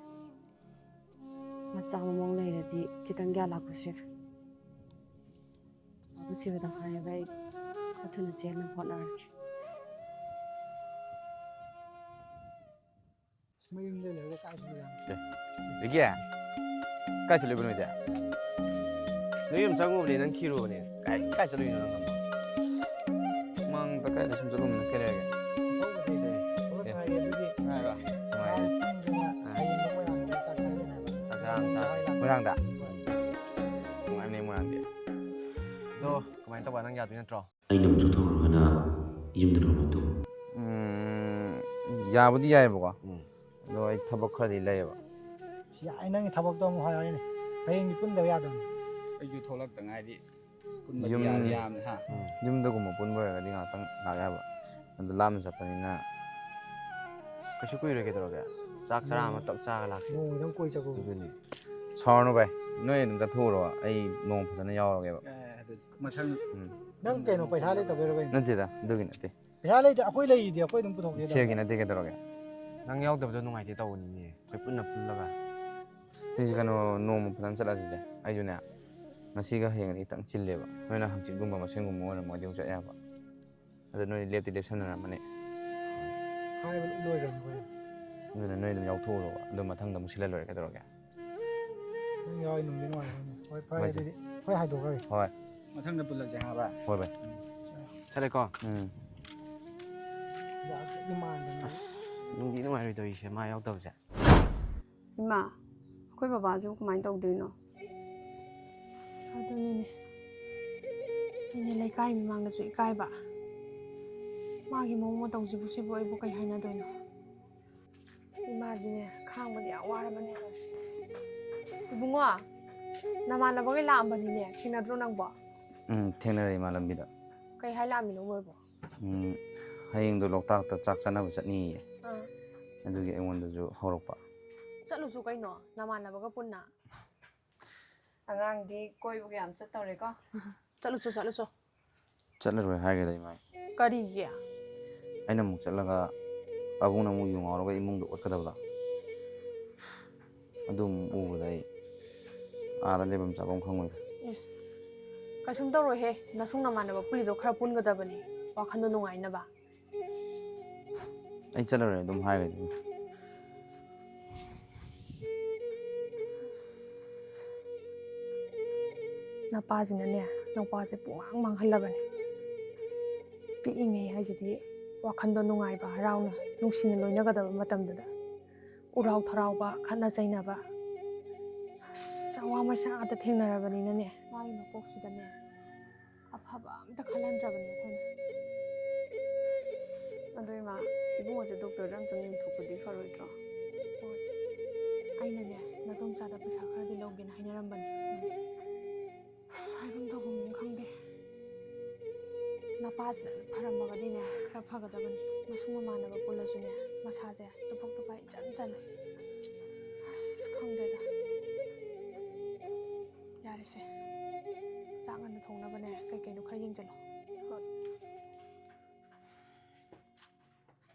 ꯃꯆꯥ ꯃꯃꯧ ꯂꯩꯔꯗꯤ ꯈꯤꯇꯪ ꯒ꯭ꯌꯥꯟ ꯂꯥꯛꯄꯁꯨ ꯌꯥꯏ꯫ ꯗꯥ ꯄꯨꯟꯁꯤꯕꯗ ꯍꯥꯏꯔꯒ ꯑꯩ ꯈꯔ ꯊꯨꯅ ꯆꯦꯟꯅꯕ ꯍꯣꯠꯅꯔꯒꯦ꯫ ꯃꯌꯨꯝꯗ ꯂꯩꯔꯒ ꯀꯥꯏ ꯆꯠꯂꯤꯅꯣ? ꯑꯦ, ꯕꯤꯀꯤ, ꯀꯥꯏ ꯆꯠꯂꯨꯏꯕ ꯅꯣꯏꯗꯤ? ꯅꯣꯏ ꯌꯨꯝ ꯆꯪꯉꯨꯕꯅꯦ, ꯅꯪ ꯊꯤꯔꯨꯕꯅꯦ꯫ ꯀꯥꯏ, ꯀꯥꯏ ꯆꯠꯂꯨꯏꯅꯣ ꯅꯪ? ꯃꯥꯡꯗ ꯀꯥꯏꯗ ꯁꯨꯝ ꯆꯠꯂꯨꯕꯅꯤ, ꯀꯩ ꯂꯩꯔꯒꯦ? ꯊꯕꯛ ꯂꯩꯇꯦ꯫ ꯊꯕꯛ ꯑꯦ꯫ ꯉꯥꯏꯔꯤ ꯑꯗꯨꯒꯤ꯫ ꯅꯨꯡꯉꯥꯏꯕ? ꯅꯨꯡꯉꯥꯏꯔꯤ꯫ ꯆꯥꯛ ꯂꯥꯝꯗꯅ ꯑꯥ꯫ ꯍꯌꯦꯡꯗꯣ ꯃꯣꯏꯔꯥꯡꯗ ꯆꯥꯛ ꯆꯥꯅꯤ ꯍꯥꯏꯕ꯫ ꯆꯥꯛ ꯆꯥ-, ꯆꯥ-, ꯃꯣꯏꯔꯥꯡꯗ? ꯍꯣꯏ꯫ ꯅꯨꯡꯉꯥꯏꯕꯅꯦ ꯃꯣꯏꯔꯥꯡꯗꯤ꯫ ꯑꯗꯣ ꯀꯃꯥꯏꯅ ꯇꯧꯕ, ꯅꯪ ꯌꯥꯗꯣꯏ ꯅꯠꯇ꯭ꯔꯣ? ꯑꯩꯅ ꯑꯃꯨꯛ ꯆꯠꯊꯣꯛꯈ꯭ꯔꯒꯅ ꯌꯨꯝꯗꯅ ꯀꯃꯥꯏꯅ ꯇꯧꯕ? ꯎꯝ, ꯌꯥꯕꯨꯗꯤ ꯌꯥꯏꯑꯕꯀꯣ꯫ ꯎꯝ꯫ ꯑꯗꯣ ꯑꯩ ꯊꯕꯛ ꯈꯔꯗꯤ ꯂꯩꯌꯦꯕ꯫ ꯌꯥꯏ, ꯅꯪꯒꯤ ꯊꯕꯛꯇꯣ ꯑꯃꯨꯛ ꯍꯥꯏꯔꯛꯑꯣꯅꯦ꯫ ꯍꯌꯦꯡꯗꯤ ꯄꯨꯟꯗꯕ ꯌꯥꯗꯕꯅꯤ꯫ ꯑꯩꯁꯨ ꯊꯣꯛꯂꯛꯇ ꯉꯥꯏꯔꯤ꯫ ꯄꯨꯟꯕꯗꯤ ꯌꯨꯝ-, ꯌꯥꯗꯤ ꯌꯥꯕꯅꯤ, ꯍꯥ? ꯎꯝ, ꯌꯨꯝꯗꯒꯨꯝꯕ ꯄꯨꯟꯕ ꯑꯣꯏꯔꯒꯗꯤ ꯉꯥꯏꯍꯥꯛꯇꯪ ꯂꯥꯛ ꯌꯥꯕ꯫ ꯑꯗꯨ ꯂꯥꯞꯅ ꯆꯠꯄꯅꯤꯅ ꯀꯩꯁꯨ ꯀꯨꯏꯔꯣꯏ, ꯀꯩꯗꯧꯔꯒꯦ? ꯆꯥꯛ ꯆꯔꯥ ꯑꯃ ꯇꯛ ꯆꯥꯔꯒ ꯂꯥꯛꯁꯤ꯫ ꯅꯣꯡꯃꯗꯪ ꯀꯣꯏ ꯆꯠꯄꯕꯨ꯫ ꯑꯗꯨꯅꯤ꯫ ꯁꯥꯎꯔꯅꯨ ꯚꯥꯏ, ꯅꯣꯏ ꯑꯗꯨꯝ ꯆꯠꯊꯣꯛꯎꯔꯣ, ꯑꯩ ꯅꯣꯡꯃ ꯐꯖꯅ ꯌꯥꯎꯔꯒꯦꯕ꯫ ꯑꯦ, ꯑꯗꯨ ꯃꯊꯪ ꯎꯝ꯫ ꯅꯪ ꯀꯩꯅꯣ, ꯄꯩꯁꯥ ꯂꯩꯇꯕꯩꯔꯣ ꯀꯩꯅꯣ? ꯅꯠꯇꯦꯗ, ꯑꯗꯨꯒꯤ ꯅꯠꯇꯦ꯫ ꯄꯩꯁꯥ ꯂꯩꯇꯦ, ꯑꯩꯈꯣꯏ ꯂꯩꯔꯤꯗꯤ, ꯑꯩꯈꯣꯏ ꯑꯗꯨꯝ ꯄꯨꯊꯣꯛꯀꯦ꯫ ꯁꯦꯜꯒꯤ ꯅꯠꯇꯦ, ꯀꯩꯗꯧꯔꯒꯦ? ꯅꯪ ꯌꯥꯎꯗꯕꯗꯣ ꯅꯨꯡꯉꯥꯏꯇꯦ ꯇꯧꯕꯅꯤꯅꯦ, ꯑꯩꯈꯣꯏ ꯄꯨꯟꯅ ꯄꯨꯜꯂꯒ꯫ ꯁꯤꯁꯦ ꯀꯩꯅꯣ, ꯅꯣꯡꯃ ꯐꯖꯅ ꯆꯠꯂꯁꯤꯁꯦ꯫ ꯑꯩꯁꯨꯅꯦ, ꯉꯁꯤꯒ ꯍꯌꯦꯡꯗꯤ ꯈꯤꯇꯪ ꯆꯤꯜꯂꯦꯕ꯫ ꯅꯣꯏꯅ ꯍꯪꯆꯤꯠꯀꯨꯝꯕ ꯃꯁꯦꯝꯒꯨꯝꯕ ꯑꯣꯏꯔꯝꯃꯗꯤ ꯑꯃꯨꯛ ꯆꯠ ꯌꯥꯕ꯫ ꯑꯗꯣ ꯅꯣꯏ ꯂꯦꯞꯇꯤ ꯂꯦꯞꯁꯟꯅꯔꯝꯃꯅꯤ꯫ ꯍꯥꯏꯕ ꯂꯣꯏꯈ꯭ꯔꯕꯅꯤ ꯑꯩꯈꯣꯏ꯫ ꯑꯗꯨꯅ ꯅꯣꯏ ꯑꯗꯨꯝ ꯌꯥꯎꯊꯣꯛꯎꯔꯣꯕ꯫ ꯑꯗꯣ ꯃꯊꯪꯗ ꯑꯃꯨꯛ ꯁꯤꯜꯂ ꯂꯣꯏꯔꯦ, ꯀꯩꯗꯧꯔꯒꯦ? ꯅꯪ ꯌꯥꯎꯔꯗꯤ ꯅꯨꯡꯗꯤ ꯅꯨꯡꯉꯥꯏꯔꯝꯒꯅꯤ꯫ ꯍꯣꯏ, ꯐꯔꯦ ꯍꯣꯏ, ꯁꯦ꯫ ꯑꯗꯨꯗꯤ꯫ ꯍꯣꯏ, ꯍꯥꯏꯗꯣꯛꯈ꯭ꯔꯒꯦ꯫ ꯍꯣꯏ꯫ ꯃꯊꯪꯗ ꯄꯨꯜꯂꯁꯦ ꯍꯥꯏꯕ꯫ ꯍꯣꯏ, ꯚꯥꯏ꯫ ꯎꯝ꯫ ꯆꯠꯂꯦꯀꯣ? ꯎꯝ꯫ ꯌꯥꯗꯦ, ꯏꯃꯥꯟꯗꯅ꯫ ꯑꯁ, ꯅꯨꯡꯗꯤ ꯅꯨꯡꯉꯥꯏꯔꯣꯏ ꯇꯧꯔꯤꯁꯦ, ꯃꯥ ꯌꯥꯎꯗꯕꯁꯦ꯫ ꯏꯃꯥ, ꯑꯩꯈꯣꯏ ꯕꯕꯥꯁꯤꯕꯨ ꯀꯃꯥꯏꯅ ꯇꯧꯗꯣꯏꯅꯣ? ꯑꯗꯨꯅꯤꯅꯦ꯫ ꯑꯩꯅ ꯂꯩꯀꯥꯏ ꯃꯤꯃꯥꯡꯗꯁꯨ ꯏꯀꯥꯏꯕ꯫ ꯃꯥꯒꯤ ꯃꯑꯣꯡ ꯃꯇꯧꯁꯤꯕꯨ, ꯁꯤꯕꯨ ꯑꯩꯕꯨ ꯀꯩ ꯍꯥꯏꯅꯗꯣꯏꯅꯣ? ꯏꯃꯥꯗꯤꯅꯦ, ꯈꯥꯡꯕꯗꯤ ꯌꯥꯝ ꯋꯥꯔꯕꯅꯦ꯫ ꯏꯕꯨꯡꯉꯣ, ꯅꯃꯥꯟꯅꯕꯈꯩ ꯂꯥꯛꯑꯝꯕꯅꯤꯅꯦ, ꯊꯦꯡꯅꯗ꯭ꯔꯣ ꯅꯪꯕꯣ? ꯎꯝ, ꯊꯦꯡꯅꯔꯦ ꯏꯃꯥ ꯂꯝꯕꯤꯗ꯫ ꯀꯩ ꯍꯥꯏ ꯂꯥꯛꯑꯝꯃꯤꯅꯣ ꯃꯣꯏꯕꯣ? ꯎꯝ, ꯍꯌꯦꯡꯗꯣ ꯂꯣꯛꯇꯥꯛꯇ ꯆꯥꯛ ꯆꯥꯅꯕ ꯆꯠꯅꯤꯌꯦ꯫ ꯑꯥ꯫ ꯑꯗꯨꯒꯤ ꯑꯩꯉꯣꯟꯗꯁꯨ ꯍꯧꯔꯛꯄ꯫ ꯆꯠꯂꯨꯁꯨ ꯀꯩꯅꯣ, ꯅꯃꯥꯟꯅꯕꯒ ꯄꯨꯟꯅ꯫ ꯑꯉꯥꯡꯗꯤ ꯀꯣꯏꯕꯒ ꯌꯥꯝ ꯆꯠꯇꯧꯔꯦꯀꯣ꯫ ꯆꯠꯂꯨꯆꯣ, ꯆꯠꯂꯨꯆꯣ꯫ ꯆꯠꯂꯔꯣꯏ ꯍꯥꯏꯈ꯭ꯔꯦꯗ ꯏꯃꯥ꯫ ꯀꯔꯤꯒꯤ? ꯑꯩꯅ ꯑꯃꯨꯛ ꯆꯠꯂꯒ ꯄꯥꯕꯨꯡꯅ ꯑꯃꯨꯛ ꯌꯨ ꯉꯥꯎꯔꯒ ꯏꯃꯨꯡꯗ ꯑꯣꯠꯀꯗꯕꯗꯣ꯫ ꯑꯗꯨ ꯑꯃꯨꯛ ꯎꯕꯗ ꯑꯩ ꯑꯥꯗ ꯂꯩꯐꯝ ꯆꯥꯐꯝ ꯈꯪꯉꯣꯏꯗ꯫ ꯏꯁ, ꯀꯩꯁꯨꯝ ꯇꯧꯔꯣꯏꯍꯦ꯫ ꯅꯁꯨꯡ ꯅꯃꯥꯟꯅꯕ ꯄꯨꯜꯂꯤꯗꯣ ꯈꯔ ꯄꯨꯟꯒꯗꯕꯅꯤ, ꯋꯥꯈꯜꯗꯣ ꯅꯨꯡꯉꯥꯏꯅꯕ꯫ ꯑꯩ ꯆꯠꯂꯔꯣꯏ ꯑꯗꯨꯝ ꯍꯥꯏꯈ꯭ꯔꯦꯗ ꯏꯃꯥ꯫ ꯅꯄꯥꯁꯤꯅꯅꯦ, ꯅꯄꯥꯁꯦ ꯄꯨꯡꯃꯥꯡ ꯃꯥꯡꯍꯜꯂꯕꯅꯦ꯫ ꯄꯤꯛꯏꯉꯩ ꯍꯥꯏꯁꯤꯗꯤ ꯋꯥꯈꯜꯗꯣ ꯅꯨꯡꯉꯥꯏꯕ, ꯍꯔꯥꯎꯅ, ꯅꯨꯡꯁꯤꯅ ꯂꯣꯏꯅꯒꯗꯕ ꯃꯇꯝꯗꯨꯗ ꯎꯔꯥꯎ ꯊꯔꯥꯎꯕ, ꯈꯠꯅ ꯆꯩꯅꯕ, ꯑꯁ, ꯑꯋꯥ ꯃꯩꯁꯥ ꯉꯥꯛꯇ ꯊꯦꯡꯅꯔꯕꯅꯤꯅꯅꯦ, ꯃꯥꯒꯤ ꯃꯀꯣꯛꯁꯤꯗꯅꯦ ꯑꯐꯕ ꯑꯝꯇ ꯈꯜꯍꯟꯗ꯭ꯔꯕꯅꯦ ꯑꯩꯈꯣꯏꯅ꯫ ꯑꯗꯣ ꯏꯃꯥ, ꯏꯕꯨꯡꯉꯣꯁꯦ ꯗꯣꯛꯇꯔꯗ ꯑꯝꯇꯪ ꯌꯦꯡꯊꯣꯛꯄꯗꯤ ꯐꯔꯣꯏꯗ꯭ꯔꯣ? ꯍꯣꯏ, ꯑꯩꯅꯅꯦ ꯅꯗꯣꯝꯆꯥꯗ ꯄꯩꯁꯥ ꯈꯔꯗꯤ ꯂꯧꯒꯦꯅ ꯍꯥꯏꯅꯔꯝꯕꯅꯦ꯫ ꯑꯁ, ꯍꯥꯏꯐꯝ ꯇꯧꯐꯝ ꯈꯪꯗꯦ꯫ ꯅꯄꯥꯁꯤꯅ ꯐꯔꯝꯃꯒꯗꯤꯅꯦ ꯈꯔ ꯐꯒꯗꯕꯅꯤ꯫ ꯃꯁꯨꯡ ꯃꯃꯥꯟꯅꯕ ꯄꯨꯜꯂꯁꯨꯅꯦ ꯃꯁꯥꯁꯦ ꯇꯨꯐꯛ ꯇꯨꯐꯥꯏ ꯏꯆꯟ ꯆꯜꯂꯦ꯫ ꯑꯁ, ꯈꯪꯗꯦꯗ꯫ ꯌꯥꯔꯦꯁꯦ, ꯆꯥꯛ ꯉꯟꯅ ꯊꯣꯡꯅꯕꯅꯦ ꯀꯩ ꯀꯩꯅꯣ ꯈꯔ ꯌꯦꯡꯁꯤꯜꯂꯣ꯫ ꯍꯣꯏ꯫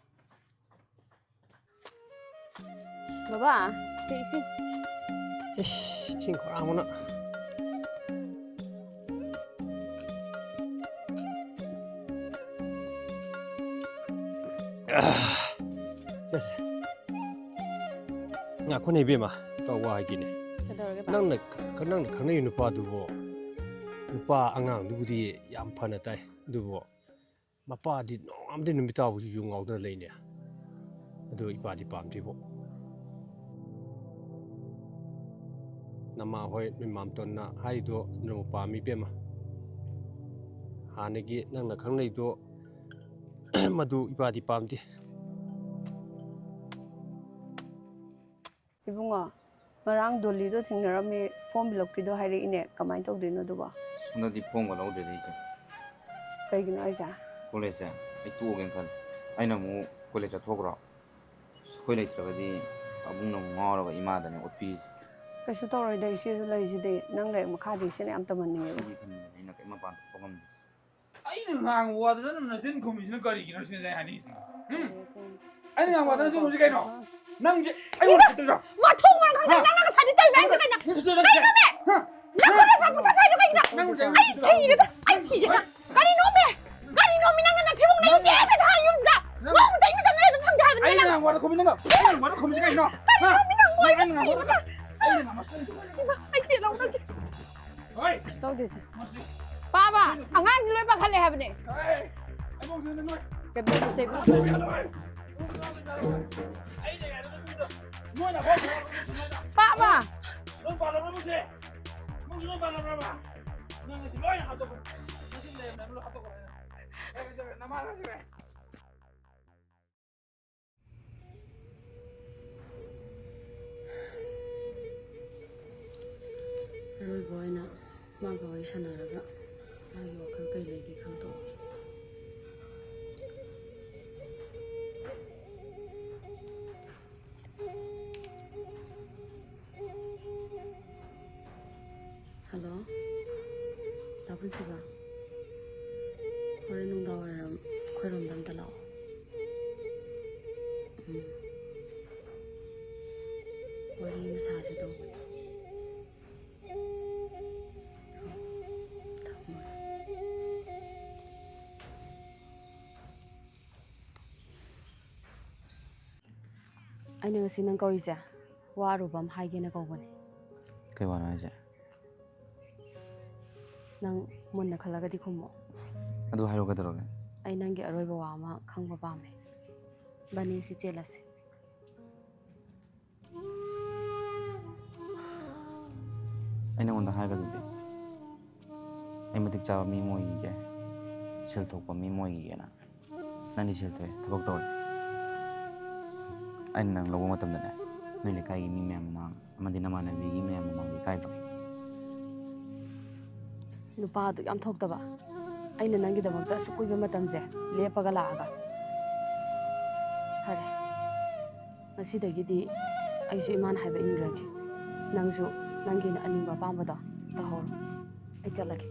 ꯕꯕꯥ, ꯁꯤ ꯏꯁꯤꯡ꯫ ꯏꯁ, ꯏꯁꯤꯡ ꯈꯣꯔꯥꯡꯕꯅ꯫ ꯉꯥꯏꯈꯣꯅꯦ ꯏꯕꯦꯝꯃ, ꯀ ꯋꯥ ꯍꯥꯏꯒꯦꯅꯦ꯫ ꯀꯩꯗꯧꯔꯒꯦ ꯕꯥ? ꯅꯪꯅ ꯅꯪꯅ ꯈꯪꯅꯔꯤꯕ ꯅꯨꯄꯥꯗꯨꯕꯣ, ꯅꯨꯄꯥ ꯑꯉꯥꯡꯗꯨꯕꯨꯗꯤ ꯌꯥꯝ ꯐꯅ ꯇꯥꯏ, ꯑꯗꯨꯕꯨ ꯃꯄꯥꯗꯤ ꯅꯣꯡꯉꯥꯟꯕꯗꯩ ꯅꯨꯃꯤꯠ ꯇꯥꯕꯨ ꯌꯨ ꯉꯥꯎꯗꯅ ꯂꯩꯅꯦ꯫ ꯑꯗꯨ ꯏꯄꯥꯗꯤ ꯄꯥꯝꯗ꯭ꯔꯤꯕꯣ? ꯅꯃꯥ ꯍꯣꯏ ꯅꯣꯏ ꯃꯥꯝꯇꯣꯟꯅ ꯍꯥꯏꯔꯤꯗꯣ ꯑꯗꯨꯅꯕꯨ ꯄꯥꯝꯃꯤ ꯏꯕꯦꯝꯃ꯫ ꯍꯥꯟꯅꯒꯤ ꯅꯪꯅ ꯈꯪꯅꯩꯗꯣ ꯃꯗꯨ ꯏꯄꯥꯗꯤ ꯄꯥꯝꯗꯦ꯫ ꯏꯕꯨꯡꯉꯣ, ꯉꯔꯥꯡ ꯗꯣꯂꯤꯗꯣ ꯊꯦꯡꯅꯔꯝꯃꯦ, ꯐꯣꯔꯝ ꯐꯤꯜ ꯑꯞꯀꯤꯗꯣ ꯍꯥꯏꯔꯛꯏꯅꯦ, ꯀꯃꯥꯏꯅ ꯇꯧꯗꯣꯏꯅꯣ ꯑꯗꯨꯕꯣ? ꯍꯟꯗꯛꯇꯤ ꯐꯣꯝꯒ ꯂꯧꯗ꯭ꯔꯦꯗ ꯏꯆꯦ꯫ ꯀꯩꯒꯤꯅꯣ ꯍꯥꯏꯁꯦ? ꯀꯣꯂꯦꯖꯁꯦ ꯑꯩ ꯇꯣꯛꯑꯒꯦꯅ ꯈꯜꯂꯦ꯫ ꯑꯩꯅ ꯑꯃꯨꯛ ꯀꯣꯂꯦꯖ ꯆꯠꯊꯣꯛꯈ꯭ꯔꯣ꯫ ꯑꯩꯈꯣꯏ ꯂꯩꯇ꯭ꯔꯒꯗꯤ ꯑꯕꯨꯡꯅ ꯑꯃꯨꯛ ꯉꯥꯎꯔꯒ ꯏꯃꯥꯗꯅꯦ ꯑꯣꯠꯄꯤꯔꯤꯁꯦ꯫ ꯀꯩꯁꯨ ꯇꯧꯔꯣꯏꯗ, ꯏꯆꯦꯁꯨ ꯂꯩꯁꯤꯗꯤ꯫ ꯅꯪ ꯂꯥꯏꯔꯤꯛ ꯃꯈꯥꯗꯤ ꯏꯆꯦꯅ ꯌꯥꯝ ꯇꯝꯍꯟꯅꯤꯡꯉꯦꯕ꯫ ꯁꯤꯒꯤ ꯈꯟꯕꯅꯦ ꯑꯩꯅ ꯀꯔꯤꯝ ꯃꯄꯥꯟ ꯊꯣꯛꯄ ꯉꯝꯗꯦ꯫ ꯑꯩꯅ ꯉꯥꯡꯕ ꯋꯥꯗꯨꯗ ꯅꯪ ꯅꯆꯤꯟ ꯈꯨꯝꯃꯤꯁꯤꯅ ꯀꯔꯤꯒꯤꯅꯣ ꯁꯤꯅꯦ ꯑꯩ ꯍꯥꯏꯅꯤꯡꯉꯤꯁꯦ꯫ ꯎꯝ? ꯑꯩꯅ ꯉꯥꯡꯕ ꯋꯥꯗꯨ ꯅꯆꯤꯟ ꯈꯨꯝꯃꯤꯁꯤ ꯀꯩꯅꯣ? ꯅꯪꯁꯦ ꯑꯩꯉꯣꯟꯗ ꯎꯁꯤꯠꯇ꯭ꯔꯤꯔꯣ? ꯃꯊꯣꯡ ꯃꯔꯝ ꯈꯪꯗꯅ ꯍꯥ? ꯅꯪꯅ ꯉꯁꯥꯏꯗꯩ ꯇꯧꯔꯤꯕ ꯍꯥꯏꯁꯦ ꯀꯩꯅꯣ? ꯅꯪ ꯎꯁꯤꯠꯇ꯭ꯔꯤꯔꯣ ꯅꯪꯁꯦ? ꯀꯔꯤꯅꯣꯃꯦ? ꯍꯥ? ꯅꯪ ꯍꯥ? ꯉꯁꯥꯏ ꯄꯨꯡ ꯇꯪꯈꯥꯏꯗꯣ ꯀꯩꯒꯤꯅꯣ? ꯅꯪ ꯉꯁꯥꯏ ꯑꯩ ꯁꯤꯔꯦꯗ, ꯑꯩ ꯁꯤꯔꯦꯗ꯫ ꯀꯔꯤꯅꯣꯃꯦ? ꯀꯔꯤꯅꯣꯃꯤ ꯅꯪꯅ ꯅꯊꯤꯕꯣꯡ ꯅꯪ ꯅꯌꯨꯝ ꯆꯦꯟꯗ ꯊꯥ ꯌꯨꯝꯁꯤꯗ? ꯅꯪ ꯅꯣꯡꯃꯇ ꯏꯃꯤꯠꯇ ꯅꯣꯏꯕ ꯐꯪꯗꯦ ꯍꯥꯏꯕꯅꯤ ꯑꯩꯅ ꯅꯪ꯫ ꯉꯥꯡꯕꯗ ꯈꯨꯝꯃꯤ ꯅꯪꯅ? ꯑꯩꯅ ꯉꯥꯡꯕꯗ ꯈꯨꯝꯃꯤꯁꯤ ꯀꯩꯅꯣ? ꯍꯥ? ꯀꯔꯤꯅꯣꯃꯤ ꯅꯪ ꯅꯪ ꯑꯩꯅ ꯃꯣꯏꯅ ꯉꯥꯡꯕꯗ ꯁꯤꯕ? ꯑꯩꯅ ꯉꯥꯡꯕꯗ ꯏꯃꯥ, ꯑꯩ ꯆꯦ ꯂꯧꯔꯒꯦ꯫ ꯍꯣꯏ꯫ ꯀꯩꯁꯨ ꯇꯧꯗꯦꯁꯦ꯫ ꯃꯁꯤ꯫ ꯄꯥꯕ, ꯑꯉꯥꯡꯁꯤ ꯂꯣꯏ ꯄꯥꯈꯠꯂꯦ ꯍꯥꯏꯕꯅꯦ꯫ ꯍꯣꯏ꯫ ꯑꯩꯕꯨꯡꯁꯤ ꯅꯣꯏ꯫ ꯀꯩꯝ ꯇꯧꯗꯦ, ꯆꯦ ꯏꯕꯨꯡ꯫ ꯑꯩ ꯂꯩ ꯍꯥꯏꯔꯦ ꯅꯣꯏ꯫ ꯑꯩ ꯂꯩ ꯍꯥꯏꯔꯦ ꯅꯣꯏ ꯃꯤꯗꯣ꯫ ꯅꯣꯏꯅ ꯍꯣꯏ ꯍꯣꯏ ꯍꯣꯏ ꯍꯣꯏ꯫ ꯄꯥꯕ꯫ ꯅꯪ ꯄꯥꯜꯂꯕ꯭ꯔꯣ ꯃꯁꯤ? ꯅꯪꯁꯨ ꯂꯣꯏ ꯄꯥꯜꯂꯕ꯭ꯔꯕ? ꯅꯪ ꯑꯁꯤ ꯂꯣꯏꯅ ꯍꯥꯠꯇꯣꯛꯈ꯭ꯔꯣ꯫ ꯅꯆꯤꯟ ꯂꯩꯔꯝꯗꯕ ꯂꯣꯏ ꯍꯥꯠꯇꯣꯛꯈ꯭ꯔꯣ ꯍꯥꯏꯅ꯫ ꯑꯩ ꯍꯥꯏꯖꯔꯦ, ꯅꯃꯥ ꯍꯥꯏꯖꯔꯦ꯫ ꯑꯔꯣꯏꯕ ꯑꯣꯏꯅ ꯃꯥꯒ ꯋꯥꯔꯤ ꯁꯥꯟꯅꯔꯒ ꯃꯥꯒꯤ ꯋꯥꯈꯜ ꯀꯩ ꯂꯩꯒꯦ ꯈꯪꯗꯣꯛꯑꯣ꯫ ꯍꯜꯂꯣ, ꯗꯥ ꯄꯨꯟꯁꯤꯕ? ꯍꯣꯔꯦꯟ ꯅꯨꯡꯗꯥꯡ ꯋꯥꯏꯔꯝ ꯑꯩꯈꯣꯏꯔꯣꯝꯗ ꯑꯝꯇ ꯂꯥꯛꯑꯣ꯫ ꯎꯝ꯫ ꯋꯥꯔꯤ ꯑꯃ ꯁꯥꯁꯦ ꯇꯧꯕꯅꯦ꯫ ꯍꯣ, ꯊꯝꯃꯣ꯫ ꯑꯩꯅ ꯉꯁꯤ ꯅꯪ ꯀꯧꯔꯤꯁꯦ ꯋꯥ ꯑꯔꯨꯕ ꯑꯃ ꯍꯥꯏꯒꯦꯅ ꯀꯧꯕꯅꯦ꯫ ꯀꯩ ꯋꯥꯅꯣ ꯍꯥꯏꯁꯦ? ꯅꯪ ꯃꯨꯟꯅ ꯈꯜꯂꯒꯗꯤ ꯈꯨꯝꯃꯣ꯫ ꯑꯗꯨ ꯍꯥꯏꯔꯣ, ꯀꯩꯗꯧꯔꯒꯦ? ꯑꯩ ꯅꯪꯒꯤ ꯑꯔꯣꯏꯕ ꯋꯥ ꯑꯃ ꯈꯪꯕ ꯄꯥꯝꯃꯦ꯫ ꯏꯕꯥꯅꯤ ꯁꯤ ꯆꯦꯜꯂꯁꯦ꯫ ꯑꯩ ꯅꯉꯣꯟꯗ ꯍꯥꯏꯈ꯭ꯔꯗꯨꯗꯤ, ꯑꯩ ꯃꯇꯤꯛ ꯆꯥꯕ ꯃꯤ ꯑꯃ ꯑꯣꯏꯈꯤꯒꯦ, ꯁꯦꯜ ꯊꯣꯛꯄ ꯃꯤ ꯑꯃ ꯑꯣꯏꯈꯤꯒꯦꯅ꯫ ꯅꯪꯗꯤ ꯁꯦꯜ ꯊꯣꯛꯑꯦ, ꯊꯕꯛ ꯇꯧꯔꯦ꯫ ꯑꯩꯅ ꯅꯪ ꯂꯧꯕ ꯃꯇꯝꯗꯅꯦ, ꯅꯣꯏ ꯂꯩꯀꯥꯏꯒꯤ ꯃꯤ ꯃꯌꯥꯝ ꯃꯃꯥꯡ ꯑꯃꯗꯤ ꯅꯃꯥꯟꯅꯕꯤꯒꯤ ꯃꯌꯥꯝ ꯃꯃꯥꯡꯗ ꯏꯀꯥꯏꯗ꯭ꯔꯣ? ꯅꯨꯄꯥ ꯑꯗꯨꯛ ꯌꯥꯝ ꯊꯣꯛꯇꯕ, ꯑꯩꯅ ꯅꯪꯒꯤꯗꯃꯛꯇ ꯑꯁꯨꯛ ꯀꯨꯏꯕ ꯃꯇꯝꯁꯦ ꯂꯦꯞꯄꯒ ꯂꯥꯛꯑꯒ꯫ ꯐꯔꯦ, ꯉꯁꯤꯗꯒꯤꯗꯤ ꯑꯩꯁꯨ ꯏꯃꯥꯅ ꯍꯥꯏꯕ ꯏꯟꯈ꯭ꯔꯒꯦ꯫ ꯅꯪꯁꯨ ꯅꯪꯒꯤꯅ ꯑꯅꯤꯡꯕ ꯑꯄꯥꯝꯕꯗꯣ ꯇꯧꯍꯧꯔꯣ꯫ ꯑꯩ ꯆꯠꯂꯒꯦ꯫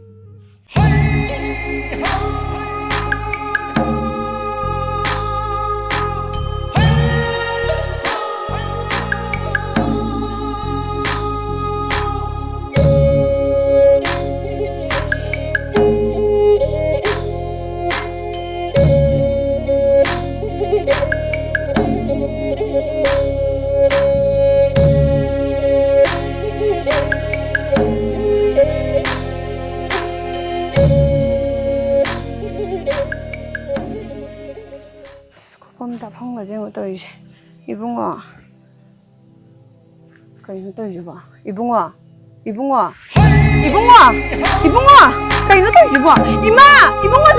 ꯑꯁ, ꯈꯨꯐꯝ ꯆꯥꯐꯝꯒꯁꯦ ꯌꯦꯡꯉꯣ ꯇꯧꯔꯤꯁꯦ꯫ ꯏꯕꯨꯡꯉꯣ, ꯀꯩꯅꯣ ꯇꯧꯔꯤꯁꯤꯕꯣ? ꯏꯕꯨꯡꯉꯣ, ꯏꯕꯨꯡꯉꯣ, ꯏꯕꯨꯡꯉꯣ, ꯏꯕꯨꯡꯉꯣ, ꯀꯩꯅꯣ ꯇꯧꯔꯤꯁꯤꯕꯣ? ꯏꯃꯥ! ꯏꯕꯨꯡꯉꯣ!